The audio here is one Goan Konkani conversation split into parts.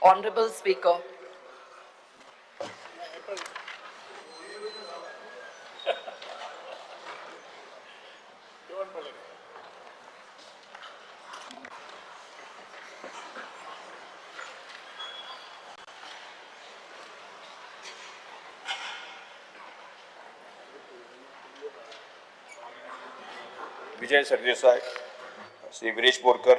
Honorable Speaker. Vijay Sardesai, Shri Viresh Borkar.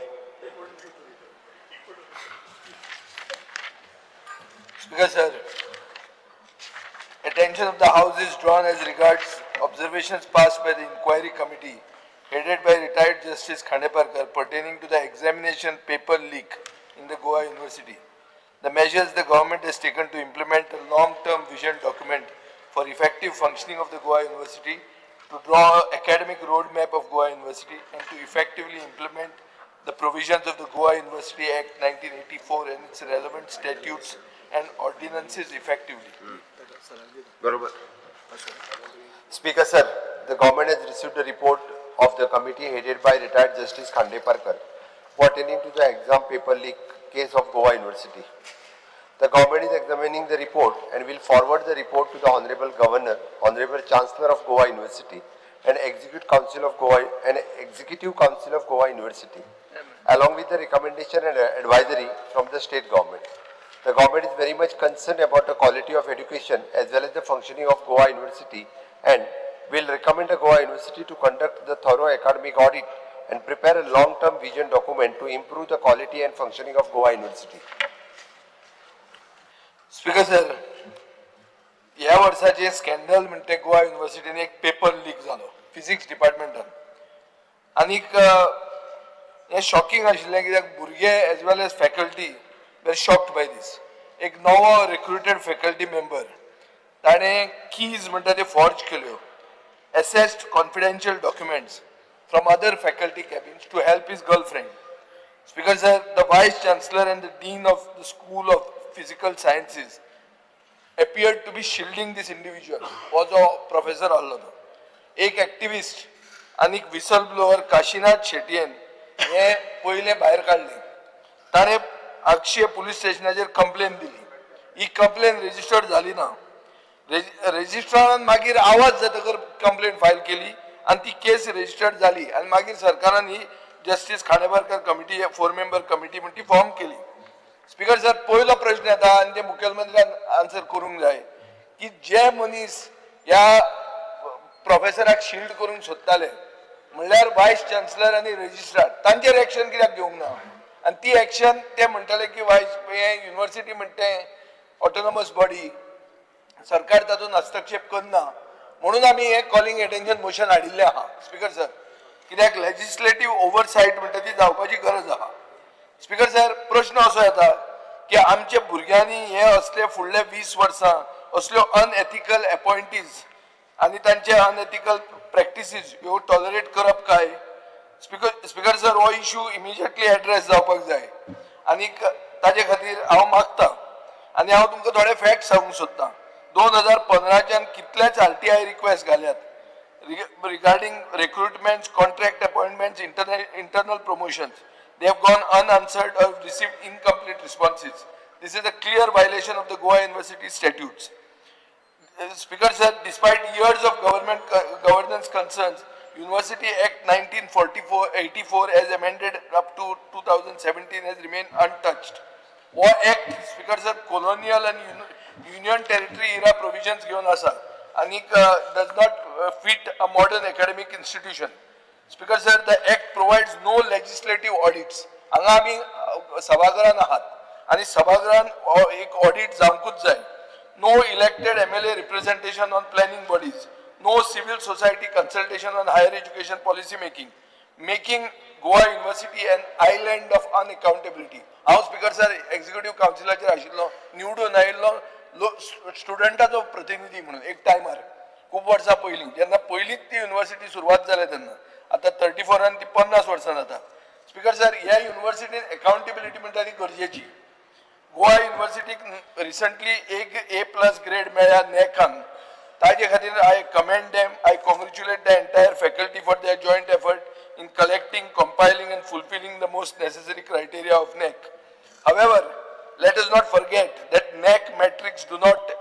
Speaker sir, attention of the House is drawn as regards observations passed by the inquiry committee headed by retired Justice Khandeparkar pertaining to the examination paper leak in the Goa University. The measures the government has taken to implement a long-term vision document for effective functioning of the Goa University, to draw an academic roadmap of Goa University, and to effectively implement the provisions of the Goa University Act 1984 and its relevant statutes and ordinances effectively. बरोबर. Speaker sir, the government has received a report of the committee headed by retired Justice Khandeparkar pertaining to the exam paper leak case of Goa University. The government is examining the report and will forward the report to the Honorable Governor, Honorable Chancellor of Goa University and Executive Council of Goa and Executive Council of Goa University, along with the recommendation and advisory from the state government. The government is very much concerned about the quality of education as well as the functioning of Goa University and will recommend the Goa University to conduct the thorough academic audit and prepare a long-term vision document to improve the quality and functioning of Goa University. Speaker sir, ह्या वर्साचे स्कॅन्डल म्हणटे गोवा युनिवर्सिटीन एक पेपर लीक जालो फिजिक्स डिपार्टमेंटान. आनीक हें शॉकिंग आशिल्लें कित्याक भुरगे as well as faculty were shocked by this. एक नवो रिक्रुटेड फॅकल्टी मेंबर ताणें कीज म्हणटा ते फॉर्ज केल्यो, accessed confidential documents from other faculty cabins to help his girlfriend. Speaker sir, the Vice Chancellor and the Dean of the School of Physical Sciences appeared to be shielding this individual. हो जो प्रोफेसर आहलो तो एक एक्टिविस्ट आनी विसल ब्लोअर काशीनाथ शेटयेन हे पयलें भायर काडलें. ताणें आगशे पुलीस स्टेशनाचेर कंप्लेन दिली. ही कंप्लेन रजिस्टर्ड जाली ना. रजिस्ट्रारान मागीर आवाज जातकर कंप्लेन फायल केली आनी ती केस रजिस्टर्ड जाली आनी मागीर सरकारान ही justice Khandeparkar committee, four member committee म्हण ती फॉर्म केली. स्पीकर सर, पयलो प्रश्न येता आनी ते मुखेलमंत्र्यान आन्सर करूंक जाय की जे मनीस ह्या प्रोफेसराक शिल्ड करूंक सोदताले म्हणल्यार वायस चान्सलर आनी रजिस्ट्रार, तांचेर एक्शन कित्याक घेवंक ना? आनी ती एक्शन ते म्हणटाले की वायस हें युनिवर्सिटी म्हणटा तें ऑटोनॉमस बॉडी, सरकार तातूंत हस्तक्षेप करना, म्हणून आमी हें कॉलिंग एटेन्शन मोशन हाडिल्लें आहा. स्पीकर सर, कित्याक लेजिस्लेटीव ओवरसायट म्हणटा ती जावपाची गरज आहा. स्पीकर सर, प्रश्न असो येता की आमच्या भुरग्यांनी हे असले फुडले 20 वर्सां असल्यो अनएथिकल एपॉयंटीज आनी तांचे अनएथिकल प्रॅक्टिसीस ह्यो टॉलरेट करप काय? स्पीकर सर, हो इशू इमिजिएटली एड्रेस जावपाक जाय आनीक ताजे खातीर हांव मागता आनी हांव तुमकां थोडे फॅक्ट सांगूंक सोदतां. 2015च्यान कितलेच आरटीआय रिक्वेस्ट घाल्यात regarding recruitments, contract appointments, internal promotions. They have gone unanswered or received incomplete responses. This is a clear violation of the Goa University statutes. Speaker sir, despite years of government governance concerns, University Act 1944-84 as amended up to 2017 has remained untouched. हो act, speaker sir, colonial and union territory era provisions घेवन आसा आनीक does not fit a modern academic institution. Speaker sir, the act provides no legislative audits. हांगा आमी सभाघरान आहात आनी सभाघरान हो एक ऑडिट जावंकूच जाय. No elected MLA representation on planning bodies, no civil society consultation on higher education policy making, making Goa University an island of unaccountability. हांव स्पीकर सर एक्झिक्युटीव कावन्सिलाचेर आशिल्लो, निवडून आयिल्लो स्टुडंटाचो प्रतिनिधी म्हणून एक टायमार खूब वर्सां पयलीं, जेन्ना पयलींच ती युनिवर्सिटी सुरवात जाल्या तेन्ना. आतां 34आन ती 50 वर्सां जाता. स्पीकर सर, ह्या युनिवर्सिटीन अकाउंटेबिलिटी म्हणटा ती गरजेची. गोवा युनिवर्सिटीक रिसंटली एक ए प्लस ग्रेड मेळ्ळ्या नॅकान. ताजे खातीर I commend them. I congratulate the entire faculty for their joint effort in collecting, compiling and fulfilling the most necessary criteria of NAAC. However, Let us not forget that NAAC metrics do not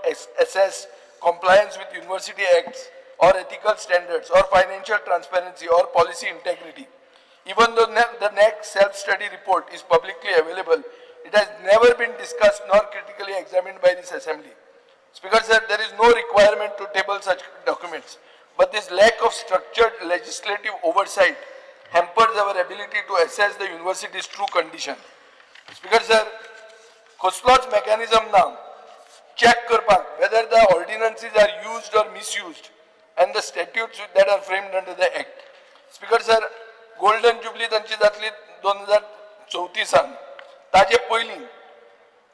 assess compliance with university acts or ethical standards or financial transparency or policy integrity. Even though the NAAC self-study report is publicly available, it has never been discussed nor critically examined by this assembly. Speaker sir, there is no requirement to table such documents, but this lack of structured legislative oversight hampers our ability to assess the university's true condition. Speaker sir, कसलोच mechanism ना check करपाक whether the ordinances are used or misused and the statutes that are framed under the act. Speaker sir, golden jubilee तांची जातली 2034, ताजे पयलीं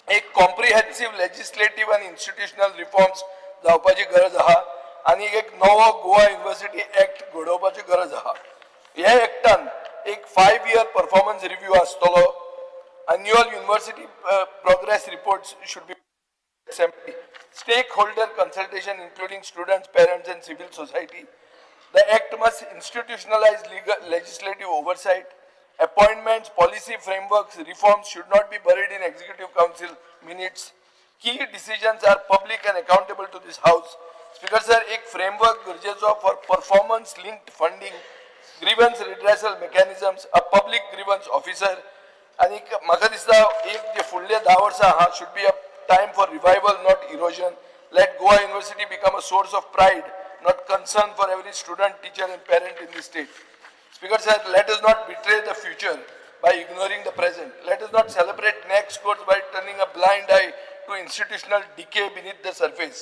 एक कॉम्प्रिहेन्सिव लेजिस्लेटीव आनी इन्स्टिट्युशनल रिफॉर्म्स जावपाची गरज आहा आनी एक नवो गोवा युनिवर्सिटी एक्ट घडोवपाची गरज आहा. ह्या एक्टान एक 5 इयर परफॉर्मन्स रिव्यू आसतलो. Annual university progress reports should be assembly, stakeholder consultation including students, parents and civil society. The act must institutionalize legal, legislative oversight. Appointments, policy frameworks, reforms should not be buried in executive council minutes. Key decisions are public and accountable to this house. Speaker sir, एक framework गरजेचो for performance linked funding, grievance redressal mechanisms, a public grievance officer. आनी म्हाका दिसता एक जे फुडले 10 वर्सां आहा should be a time for revival, not erosion. Let Goa University become a source of pride, not concern, for every student, teacher and parent in the state. Speaker sir, let us not betray the future by ignoring the present. Let us not celebrate NAAC scores by turning a blind eye to institutional decay beneath the surface.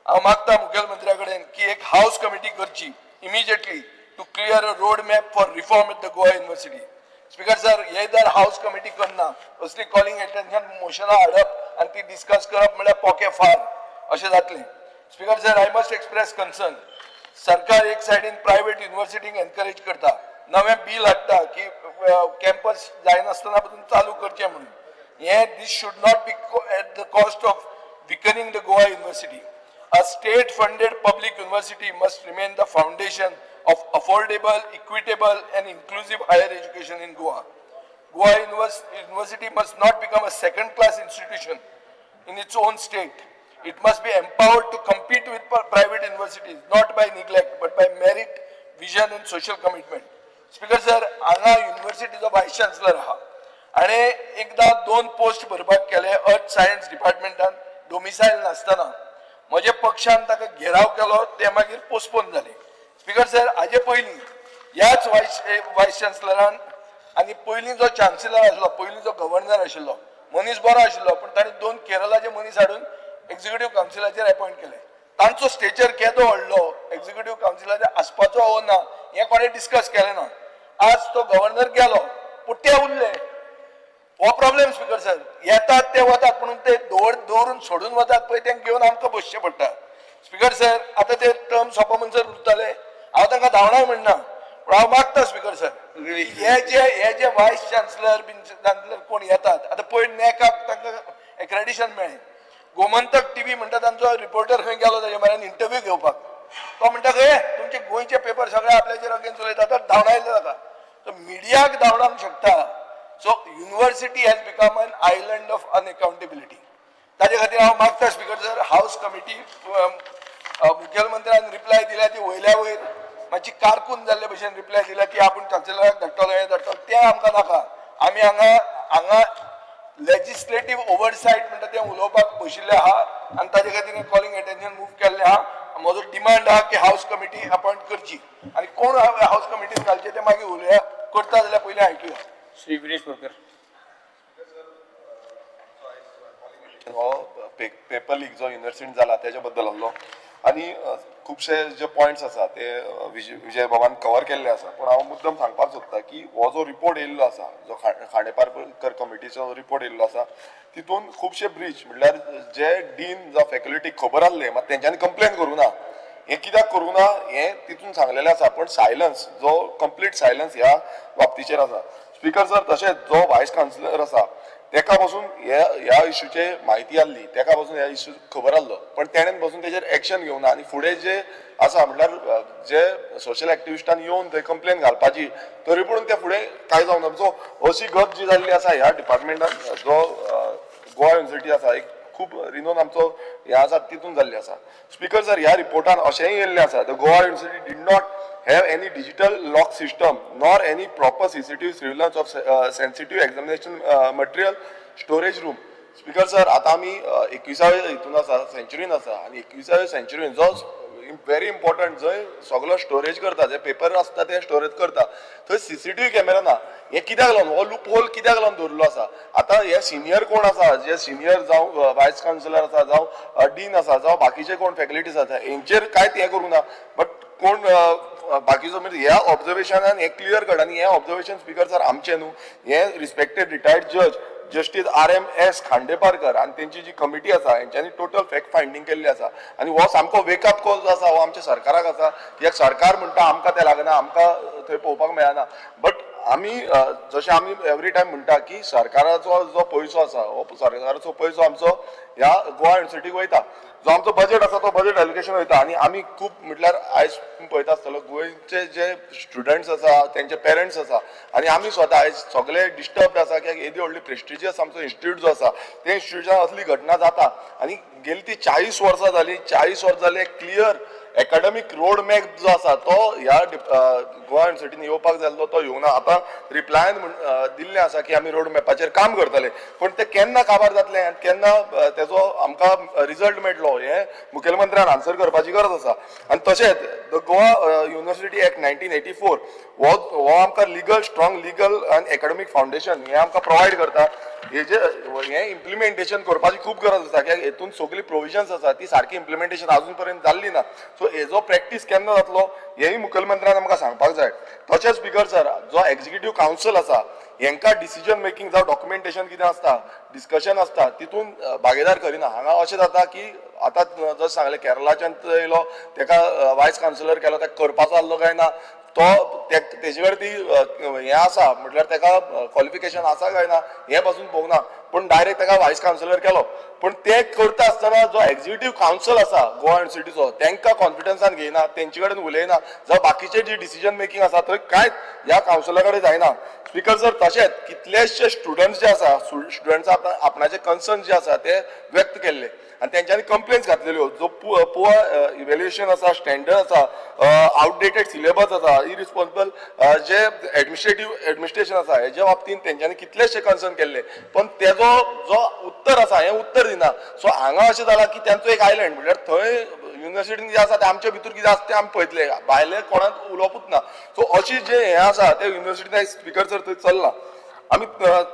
हांव मागता मुखेलमंत्र्या कडेन की एक हावस कमिटी करची immediately to clear a road map for reform at the Goa University. Speaker sir, हे जर हावस कमिटी करना, असली कॉलिंग एटेन्शन मोशनां हाडप आनी ती डिस्कस करप म्हळ्यार पोके फार अशें जातलें. Speaker sir, I must express concern. सरकार एक सायडीन प्रायव्हेट युनिव्हर्सिटींक एनकरेज करता, नवें बील हाडटा की कॅम्पस जायनासतना पसून चालू करचें म्हणून. हें this should not be at the cost of weakening the Goa University. A state funded public university must remain the foundation of affordable, equitable, and inclusive higher education in Goa. Goa University must not become a second class institution in its own state. It must be empowered to compete with private universities, not by neglect, but by merit, vision, and social commitment. Speaker sir, हांगा युनिव्हर्सिटीचो वायस चान्सलर आहा आनी एकदां दोन पोस्ट भरपाक केले अर्थ सायन्स डिपार्टमेंटान डोमिसायल नासतना म्हज्या पक्षान ताका घेराव केलो, ते मागीर पोस्टपोन जाले. स्पीकर सर, हाजे पयलीं ह्याच वायस चान्सलरान आनी पयलीं जो चान्सलर आशिल्लो, पयलीं जो गव्हर्नर आशिल्लो, मनीस बरो आशिल्लो, पूण ताणें दोन केरलाचे मनीस हाडून एक्झिक्युटीव कावन्सिलाचेर अपॉयंट केले. तांचो स्टेचर केदो व्हडलो, एक्झिक्युटीव कावन्सिलाचेर आसपाचो हो ना, हें कोणें डिस्कस केलें ना. आज तो गव्हर्नर गेलो पूण ते उरले. हो प्रॉब्लेम स्पीकर सर. येतात ते वतात, पूण ते दवरून सोडून वतात पळय, तेंकां घेवन आमकां बसचें पडटा. स्पीकर सर, आतां ते टर्म सोंपा म्हणसर उरतले. हांव तांकां धांवडाय म्हणना, पूण हांव मागता स्पीकर सर, हे जे वायस चान्सलर बीन चान्सलर कोण येतात, आतां पयर नॅकाक तांकां एक्रेडिशन मेळ्ळें. गोमंतक टीव्ही म्हणटा तांचो रिपोर्टर खंय गेलो ताजे म्हऱ्यान इंटरव्यू घेवपाक, तो म्हणटा खंय तुमचे गोंयचे पेपर सगळे आपल्याचेर अगेन्स्ट उलयतात, तर धांवडायले ताका. सो मिडियाक धांवडावंक शकता. So university has become an island of unaccountability. ताजे खातीर हांव मागता स्पीकर सर, हावस कमिटी. मुखेलमंत्र्यान रिप्लाय दिल्या ती वयल्या वयर मातशी कारकून जाल्ले भशेन रिप्लाय दिल्या की आपूण चान्सलराक धाडटलो, हें धाडटलो, तें आमकां नाका. आमी हांगा लेजिस्लेटीव ओवरसायट म्हणटा तें उलोवपाक बशिल्ले आहा आनी ताजे खातीर कॉलिंग एटेन्शन मूव केल्लें आहा. म्हजो डिमांड आहा की हावस कमिटी अपॉयंट करची आनी कोण हावस कमिटीन घालचे तें मागीर उलोवया. करता जाल्यार पयलीं आयकुया. श्री विरेश बोरकर. हो पेपर लीक जो युनिवर्सिटीन जाला तेच्या बद्दल आहलो आनी खुबशे जे पॉयंट्स आसा ते विजय बाबान कवर केल्ले आसा. पूण हांव मुद्दम सांगपाक सोदता की हो जो रिपोर्ट येयल्लो आसा, जो खांडेपारकर कमिटीचो रिपोर्ट येयल्लो आसा, तितून खुबशे ब्रीच, म्हणल्यार जे डीन जावं फॅकल्टीक खबर आहले मात तेंच्यांनी कंप्लेन करूं ना, हें कित्याक करूं ना हें तितून सांगलेलें आसा. पण सायलन्स जो कंप्लीट सायलन्स ह्या बाबतीचेर आसा. स्पीकर सर, तशेंच जो वायस चान्सलर आसा तेका पासून ह्या इश्यूचे म्हायती आहली, तेका पासून ह्या इश्यू खबर आहलो, पण तेणेन पासून तेजेर एक्शन घेवना. आनी फुडें जे आसा म्हणल्यार जे सोशल एक्टिविस्टान येवन थंय कंप्लेन घालपाची, तरी पूण ते फुडें कांय जावना. सो अशी गत जी जाल्ली आसा ह्या डिपार्टमेंटान, जो गोवा युनिवर्सिटी आसा, एक खूब रिनोन आमचो हें आसा, तितून जाल्ली आसा. स्पीकर सर, ह्या रिपोर्टान अशेंय येयल्लें आसा, the Goa University did not have any digital lock system nor any proper CCTV surveillance of sensitive examination material storage room. Speaker sir, आतां आमी 21व्या हितून आसा, सेंच्युरीन आसा आनी 21व्या सेंच्युरीन जो व्हेरी इम्पॉर्टंट, जंय सगलो स्टोरेज करता, जे पेपर आसता ते स्टोरेज करता, थंय सीसीटीव्ही कॅमेरा ना. हे कित्याक लागून, हो लूप होल कित्याक लागून दवरिल्लो आसा? आतां हे सिनियर कोण आसा, जे सिनियर जावं वायस चान्सलर आसा, जावं डीन आसा, जावं बाकीचे कोण फॅकल्टीज आसा, हेंचेर कांयच हें करूंक ना. बट कोण बाकीचो, म्हणजे ह्या ऑब्जर्वेशनान हें क्लियर कट आनी हें ऑब्जर्वेशन, स्पीकर सर, आमचें न्हू, हें रिस्पेक्टेड रिटायर्ड जज जस्टीस आर.एम.एस. खांडेपारकर आनी तेंची जी कमिटी आसा, हेंच्यांनी टोटल फॅक्ट फायंडींग केल्ली आसा. आनी हो सामको वेकअप कॉल जो आसा, हो आमच्या सरकाराक आसा, कित्याक सरकार म्हणटा आमकां तें लागना, आमकां थंय पळोवपाक मेळना. बट आमी जशें आमी एवरी टायम म्हणटा की सरकाराचो जो पयसो आसा, हो सरकाराचो पयसो आमचो ह्या गोवा युनिवर्सिटीक वयता, जो आमचो बजेट आसा तो बजेट एलोकेशन वयता. आनी आमी खूब, म्हटल्यार आयज तुमी पळयता आसतलो, गोंयचे जे स्टुडंट्स आसा, तेंचे पेरंट्स आसा आनी आमी स्वता आयज सगळे डिस्टर्ब आसा, कित्याक येदी व्हडली प्रेस्टिजियस आमचो इन्स्टिट्यूट जो आसा, ते इन्स्टिट्यूटान असली घटना जाता. आनी गेली ती 40 वर्सां जाली, 40 वर्सां जाली, क्लियर एकाडेमीक रोड मॅप जो आसा तो ह्या गोवा युनिवर्सिटीन येवपाक जाय आसलो, तो येवंक ना. आतां रिप्लायन म्हण दिल्लें आसा की आमी रोड मॅपाचेर काम करतले, पूण ते केन्ना काबार जातलें आनी केन्ना तेजो आमकां रिजल्ट मेळटलो, हें मुखेलमंत्र्यान आन्सर करपाची गरज आसा. आनी तशेंच the Goa University Act 1984 हो आमकां लिगल, स्ट्रॉंग लिगल आनी एकाडेमीक फावंडेशन हें आमकां प्रोवायड करता. हेजे हें इम्प्लिमेंटेशन करपाची खूब गरज आसा, कित्याक हेतून सगळी प्रोविजन्स आसा ती सारकी इम्प्लिमेंटेशन अजून पर्यंत जाल्ली ना. सो हेजो प्रॅक्टीस केन्ना जातलो, हेंय मुखेलमंत्र्यान आमकां सांगपाक जाय. तशेंच स्पीकर सर, जो एक्झिक्युटीव कावन्सील आसा, हेंकां डिसिजन मेकिंग जावं डॉक्युमेंटेशन कितें आसता, डिस्कशन आसता, तितून भागीदार करिना. हांगा अशें जाता की आतां जशें सांगलें, केरलाच्यान येयलो, तेका वायस चान्सलर केलो, ताका करपाचो आसलो काय ना, तो तेजे कडेन ती हें आसा, म्हटल्यार तेका क्वॉलिफिकेशन आसा काय ना, हें पासून पळोवंक ना, पूण डायरेक्ट तेका वायस चान्सलर केलो. पूण ते करता आसतना जो एक्झिक्युटीव कावन्सील आसा गोवा युनिवर्सिटीचो, तांकां कॉन्फिडन्सान घेयना, तेंचे कडेन उलयना, जावं बाकीचे जी डिसिजन मेकिंग आसा थंय कांयच ह्या कावन्सिला कडेन जायना. स्पीकर सर, तशेंच कितलेशे स्टुडंट्स जे आसा, स्टुडंट्स आपणाचे कन्सर्न जे आसा ते व्यक्त केल्ले आनी तेंच्यांनी कंप्लेन्स घातलेल्यो. जो पुअर इव्हॅल्युएशन आसा, स्टँडर्ड आसा, आउटडेटेड सिलेबस आसा, इरिस्पॉन्सिबल जे एडमिनिस्ट्रेटीव एडमिनिस्ट्रेशन आसा, हेज्या बाबतींत तेंच्यांनी कितलेशे कन्सर्न केल्ले, पण तेजो जो उत्तर आसा, हें उत्तर दिना. सो हांगा अशें जालां की तेंचो एक आयलंड, म्हळ्यार थंय युनिवर्सिटीन कितें आसा तें आमच्या भितर कितें आसा तें आमी पळयतले, भायले कोणाक उलोवपूच ना. सो अशी जे हें आसा तें युनिवर्सिटीन, स्पीकर सर, थंय चल्लां. आमी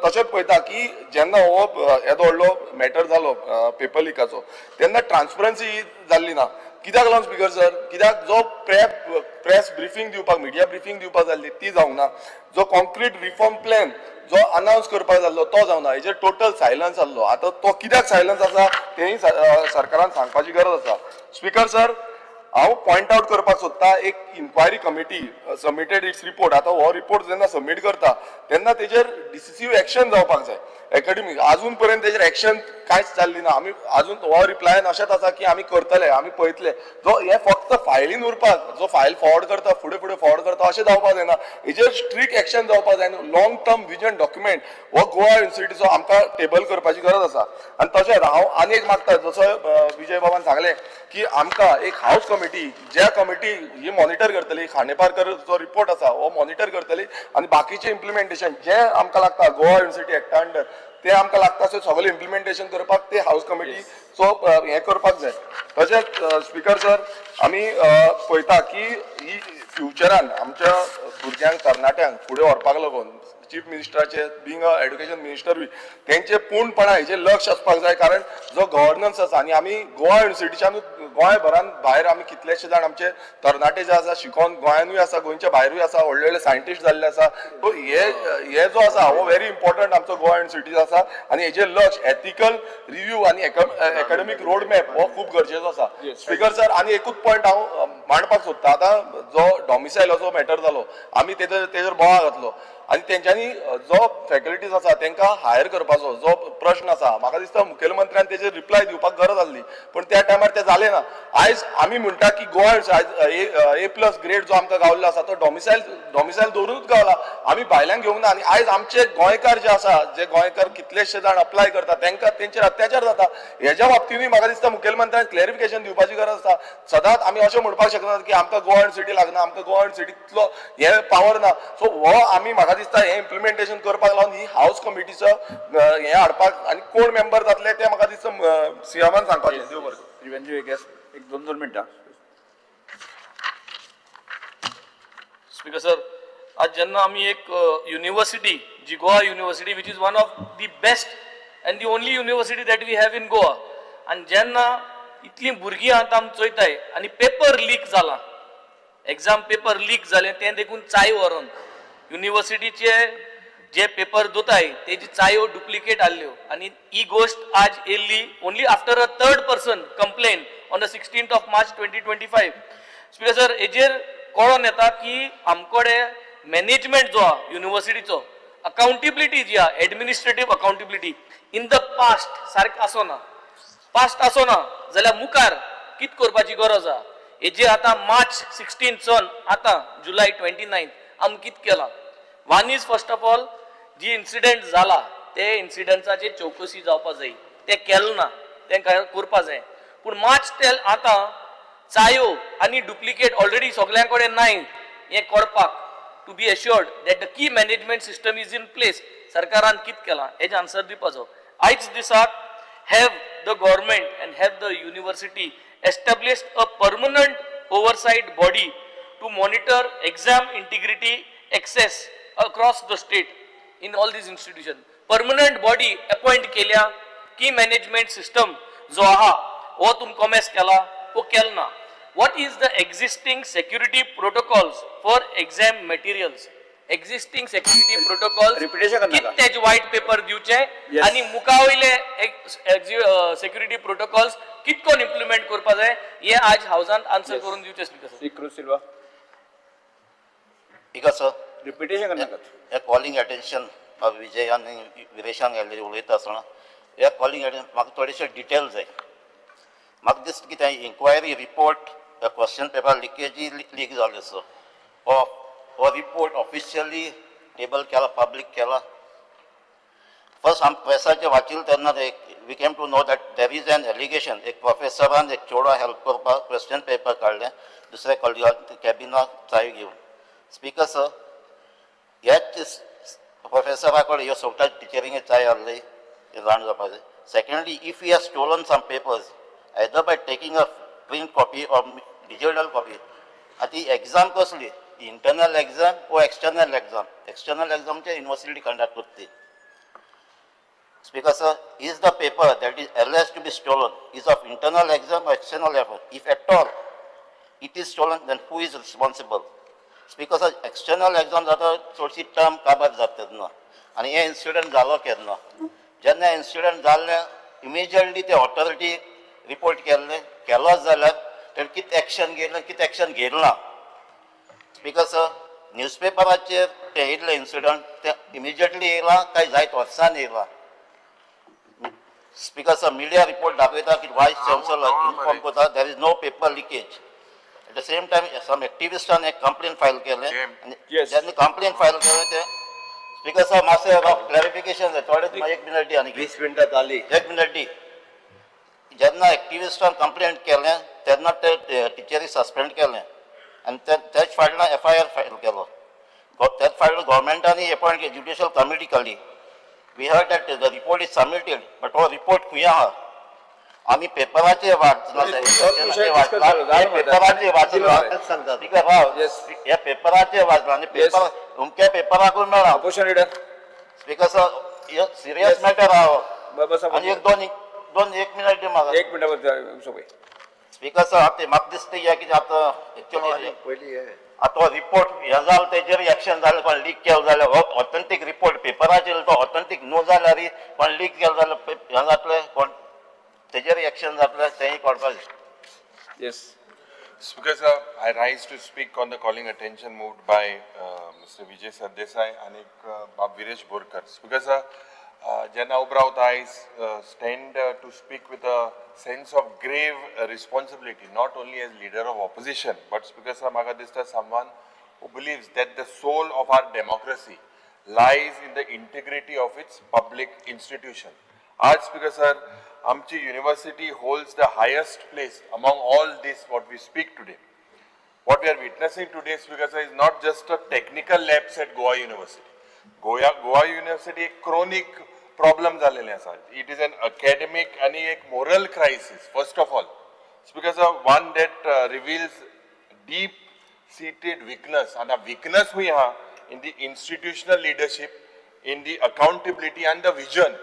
तशेंच पळयता की जेन्ना हो येदो व्हडलो मॅटर जालो पेपर लिकाचो, तेन्ना ट्रान्सपरन्सी जाल्ली ना. कित्याक लागून स्पीकर सर? कित्याक जो प्रेस ब्रिफींग दिवपाक, मिडिया ब्रिफींग दिवपाक जाल्ली, ती जावंक ना. जो कॉन्क्रीट रिफॉर्म प्लॅन जो अनावन्स करपाक जाल्लो, तो जावना. हेजेर टोटल सायलन्स आसलो. आतां तो कित्याक सायलन्स आसा, तेंय सरकारान सांगपाची गरज आसा. स्पीकर सर, हांव पॉयंट आउट करपाक सोदता, एक inquiry committee submitted its report. आतां हो रिपोर्ट जेन्ना सबमीट करता, तेन्ना तेजेर डिसिसीव एक्शन जावपाक जाय एकाडेमीक. अजून पर्यंत तेजेर एक्शन कांयच जाल्ली ना. आमी अजून हो रिप्लायन अशेंच आसा की आमी करतले, आमी पळयतले. जो हे फक्त फायलीन उरपाक, जो फायल फॉरवर्ड करता, फुडें फुडें फॉरवर्ड करता, अशें जावपाक जायना. हेजेर स्ट्रिक्ट एक्शन जावपाक जाय. लॉंग टर्म विजन डॉक्युमेंट हो गोवा युनिवर्सिटीचो आमकां टेबल करपाची गरज आसा. आनी तशेंच हांव आनी एक मागता, जसो विजय बाबान सांगलें की आमकां एक हावस कमिटी, ज्या कमिटी ही मॉनिटर करतली, खांडेपारकर जो रिपोर्ट आसा हो मॉनिटर करतली आनी बाकीचें इम्प्लिमेंटेशन जें आमकां लागता गोवा युनिवर्सिटी एक्टा अंडर, ते आमकां लागता अशें सगळें इम्प्लिमेंटेशन करपाक ते हावस कमिटी सो हें करपाक जाय. तशेंच स्पीकर सर, आमी पळयता की ही फ्युचरान आमच्या भुरग्यांक, तरणाट्यांक फुडें व्हरपाक लागून चीफ मिनिस्टराचे, बींग अ एड्युकेशन मिनिस्टरूय, तेंचे पूर्णपणा हेजेर लक्ष आसपाक जाय, कारण जो गव्हर्नन्स आसा आनी आमी गोवा युनिवर्सिटीच्यानूच गोंयभरान भायर आमी कितलेशे जाण आमचे तरणाटे जे आसा शिकोन गोंयानूय आसा, गोंयच्या भायरूय आसा, व्हडले व्हडले सायंटिस्ट जाल्ले आसा. सो हे हे जो आसा हो व्हेरी इम्पॉर्टंट आमचो गोवा युनिवर्सिटी आसा आनी हेजेर लक्ष, एथिकल रिव्यू आनी एकाडेमीक रोड मॅप हो खूब गरजेचो आसा. स्पीकर सर, आनी एकूच पॉयंट हांव मांडपाक सोदता. आतां जो डॉमिसायलाचो मॅटर जालो, आमी तेजेर बोवाळ घातलो आनी तेंच्यांनी जो फॅकल्टीज आसा तेंकां हायर करपाचो जो प्रश्न आसा, म्हाका दिसता मुखेलमंत्र्यान तेजेर रिप्लाय दिवपाक गरज आसली, पूण त्या टायमार तें जालें ना. आयज आमी म्हणटा की गोवा ए प्लस ग्रेड जो आमकां गावल्लो आसा तो डॉमिसायल दवरूनच गावला, आमी भायल्यान घेवंक ना. आनी आयज आमचे गोंयकार जे आसा, जे गोंयकार कितलेशे जाण अप्लाय करता तांकां तेंचेर अत्याचार जाता. हेज्या बाबतीनूय म्हाका दिसता मुखेलमंत्र्यान क्लॅरिफिकेशन दिवपाची गरज आसा. सदांच आमी अशें म्हणपाक शकनात की आमकां गोवा युनिवर्सिटी लागना, आमकां गोवा युनिवर्सिटींतलो हे पावर ना. सो हो आमी म्हाका दिसता हें इम्प्लिमेंटेशन करपाक लावन ही हावस कमिटीचो हें हाडपाक आनी कोण मेंबर जातले ते म्हाका दिसता सीएमान सांगपाचें. देव बरें करूं. श्री वेंझी व्हिएगस, एक दोन दोन मिनटां. स्पीकर सर, आज जेन्ना आमी एक युनिवर्सिटी जी Goa university which is one of the best and the only university that we have in Goa, आनी जेन्ना इतलीं भुरगीं आतां आमी चोयताय आनी पेपर लीक जाला, एग्जाम पेपर लीक जालें तें देखून चाय व्हरोन युनिवर्सिटीचे जे पेपर दोताय तेजी चायो डुप्लिकेट आहल्यो आनी ही गोश्ट आज येयल्ली only after a third person complain on the 16th of March 2025. Speaker sir, हेजेर कळोन येता की आमकोडे मॅनेजमेंट जो आहा युनिवर्सिटीचो, अकाउंटेबिलिटी जी आहा, administrative accountability in the past सारकें आसोना, पास्ट आसोना जाल्यार मुखार कित करपाची गरज आहा. हेजेर आतां मार्च 16 सन आतां जुलय 29 आमी कित केलां. One is first of all जी इन्सिडंट जाला ते इन्सिडंटाचेर चवकशी जावपा जाय, तें केलें ना, तें करपा जाय. पूण मार्च ते आतां चायो आनी डुप्लिकेट ऑलरेडी सगळ्यां कडेन नाय हें कळपाक to be assured that the key management system is in place सरकारान कित केलां हेजें आन्सर दिवपाचो. आयज दिसाक have the government and have the university established a permanent oversight body to monitor exam integrity access across the state in all these institutions? Permanent body appoint केल्या की मॅनेजमेंट सिस्टम जो आहा हो तुम कॉमेस केला वो केल ना. What is the existing security protocols for exam materials? Existing security protocols Repetition करनाका. कित तेजे वायट पेपर दिवचे Yes. आनी मुखा वयले सेक्युरिटी प्रोटोकॉल्स कितकोन इम्प्लिमेंट करपा जाय हे आज हावजान आन्सर करून दिवचे speaker sir. Shri Cruz Silva, speaker sir, repetition करनाकात. हे कॉलिंग अटेन्शन विजय आनी विरेशान गेल्ले उलयता आसतना ह्या कॉलिंग अटेन्शन म्हाका थोडेशे डिटेल जाय. म्हाका दिसता कितें inquiry report question paper लिकेजी leak जाल्लो आसा, हो हो रिपोर्ट ऑफिशियली टेबल केला, पब्लीक केला. फर्स्ट आमी प्रेसाचेर वाचिल्लें तेन्ना एक we came to know that there is an allegation एक प्रोफेसरान एक चेडवा हेल्प करपाक क्वेश्चन पेपर काडलें दुसऱ्या कॉलेजाक कॅबिनाक चावी घेवन. स्पीकर सर, ह्याच प्रोफेसरा कडेन ह्यो सगळ्या टिचरींगे चाय आहली हें जाण जावपाक जाय. Secondly, if he has stolen some papers either by taking a print copy or digital copy, आतां ही एग्जाम कसली, इंटरनल एग्जाम वो एक्सटर्नल एग्जाम? एक्सटर्नल एग्जामचे युनिवर्सिटी कंडक्ट करता. Speaker sir, is the paper that is alleged to be stolen is of internal exam or external effort? If at all it is stolen, then who is responsible? Speaker sir, external exam जाता चडशी टर्म काबार जाता तेन्ना आनी हे इन्सिडंट जालो केन्ना, जेन्ना इन्सिडंट जाल्लें इमिजिएटली ते ऑथॉरिटी रिपोर्ट केल्लें, केलोच जाल्यार तेणें कितें एक्शन घेयलें, कितें एक्शन घेयलें ना. स्पीकर सर, न्यूजपेपराचेर ते येयल्ले इन्सिडंट ते इमिजिएटली येयला काय जायत वर्सांनी येयला? स्पीकर सर, मिडिया रिपोर्ट दाखयता की वायस चान्सलर इन्फॉर्म करता there is no paper leakage. At the same time some एक्टिविस्टान एक कंप्लेन फायल केलें आनी Yes. जेन्ना कंप्लेन फायल केलें तें स्पीकर सर मातशें क्लॅरिफिकेशन जाय थोडें, एक मिनट दी आनी 20 मिनटां जाली. एक मिनट दी. जेन्ना एक्टिविस्टान कंप्लेंट केलें तेन्ना ते टिचरी सस्पेंड केलें आनी तेच फाटल्यान एफ I R file केलो. तेच फाटल्यान गव्हर्मेंटान अपॉयंट ज्युडिशियल कमिटी काडली. We heard that the report is submitted, but हो रिपोर्ट खंय आहा? आमी पेपराचेर वाचला, विशय discuss जालो, जालो मरे. पेपराचेर वाचला. सांगतात. स्पीकर राव, Yes. ह्या पेपराचेर वाचला आनी पेपर अमक्या पेपराकूय मेळ्ळा. अपोजिशन लिडर, स्पीकर सर, हे सिरियस मॅटर आहा. बसा. आनी एक दोन दोन एक मिनट दी म्हाका. एक मिनट सोबय. स्पीकर सर, आतां म्हाका दिसता हें कितें आतां एक्चुअली पयली हे आतां हो रिपोर्ट हें जालो तेजेर एक्शन जालें, कोण लीक केलो जाल्यार हो ऑथेंटीक रिपोर्ट पेपराचेर तो ऑथेंटीक न्हू जाल्यार कोण लीक केलो जाल्यार हें जातलें, कोण तेजेर एक्शन जातलें तेंय कळपाक जाय. Yes. Speaker sir, I rise to speak on the calling attention moved by Mr. Vijay Sardesai and Bab Viresh Borkar. Speaker sir, जेन्ना उबो रावता, I stand to speak with a sense of grave responsibility, not only as leader of opposition, but, Speaker sir, म्हाका दिसता someone who believes that the soul of our democracy lies in the integrity of its public institution. आज, Speaker sir, आमची university holds the highest place among all this what we speak today. What we are witnessing today, Speaker sir, is not just a technical lapse at Goa University. Goa University एक chronic problem झालेले आसा. It is an academic आणि एक moral crisis, first of all. Speaker sir, one that reveals deep seated weakness, and a weakness we have in the institutional leadership, in the accountability and the vision.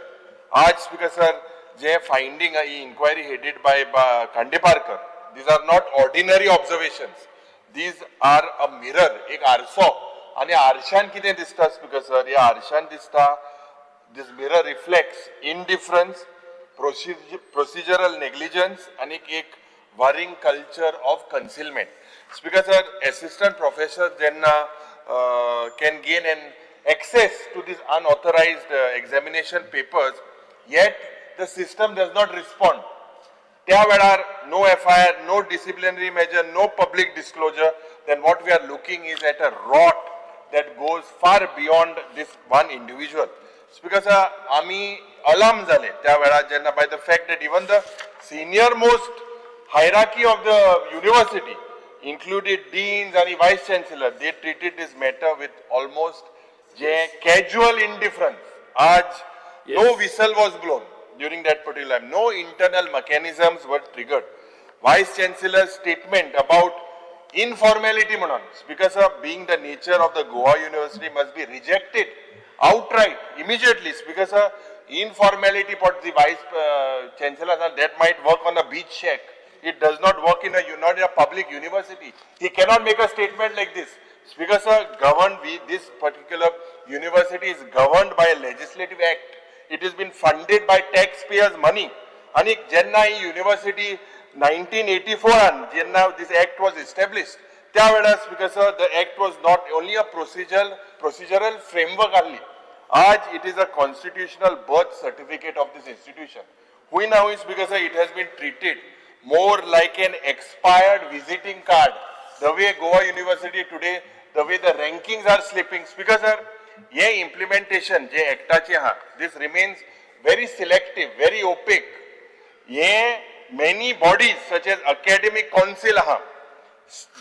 आज, Speaker sir, J finding he inquiry headed by Khandeparkar, these are not ordinary observations. These are a mirror, एक आरसो, आनी आरशान कितें दिसता, स्पीकर सर? ह्या आरशान दिसता, this mirror reflects indifference, procedural negligence आनी एक worrying culture of concealment. Speaker sir, assistant professor जेन्ना can gain an access to this unauthorized examination papers, yet the system does not respond. त्या वेळार no FIR, no disciplinary measure, no public disclosure, then what we are looking is at a rot that goes far beyond this one individual. Speaker sir, आमी अलार्म जाले त्या वेळार जेन्ना by the fact that even the senior most hierarchy of the university, included deans and vice chancellor, they treated this matter with almost J casual indifference. आज no whistle was blown during that particular time. No internal mechanisms were triggered. Vice Chancellor's statement about informality म्हणून, because of being the nature of the Goa University, must be rejected outright immediately, because of informality for the vice chancellor, that might work on a beach shack. It does not work in a not in a public university. He cannot make a statement like this. Because governed we this particular university is governed by a legislative act. It has been funded by taxpayers' money. आणि जेन्ना ही युनिव्हर्सिटी 1984 जेन्ना this act was established, त्या वेळार, because the act was not only a procedural framework आहली, आज it is a constitutional birth certificate of this institution. हुय ना हुय, because it has been treated more like an expired visiting card. The way Goa University today, the way the rankings are slipping, because sir, hey implementation जे एक्टाचे आहा, this remains very selective, very opaque. Hey many bodies such as academic council आहा,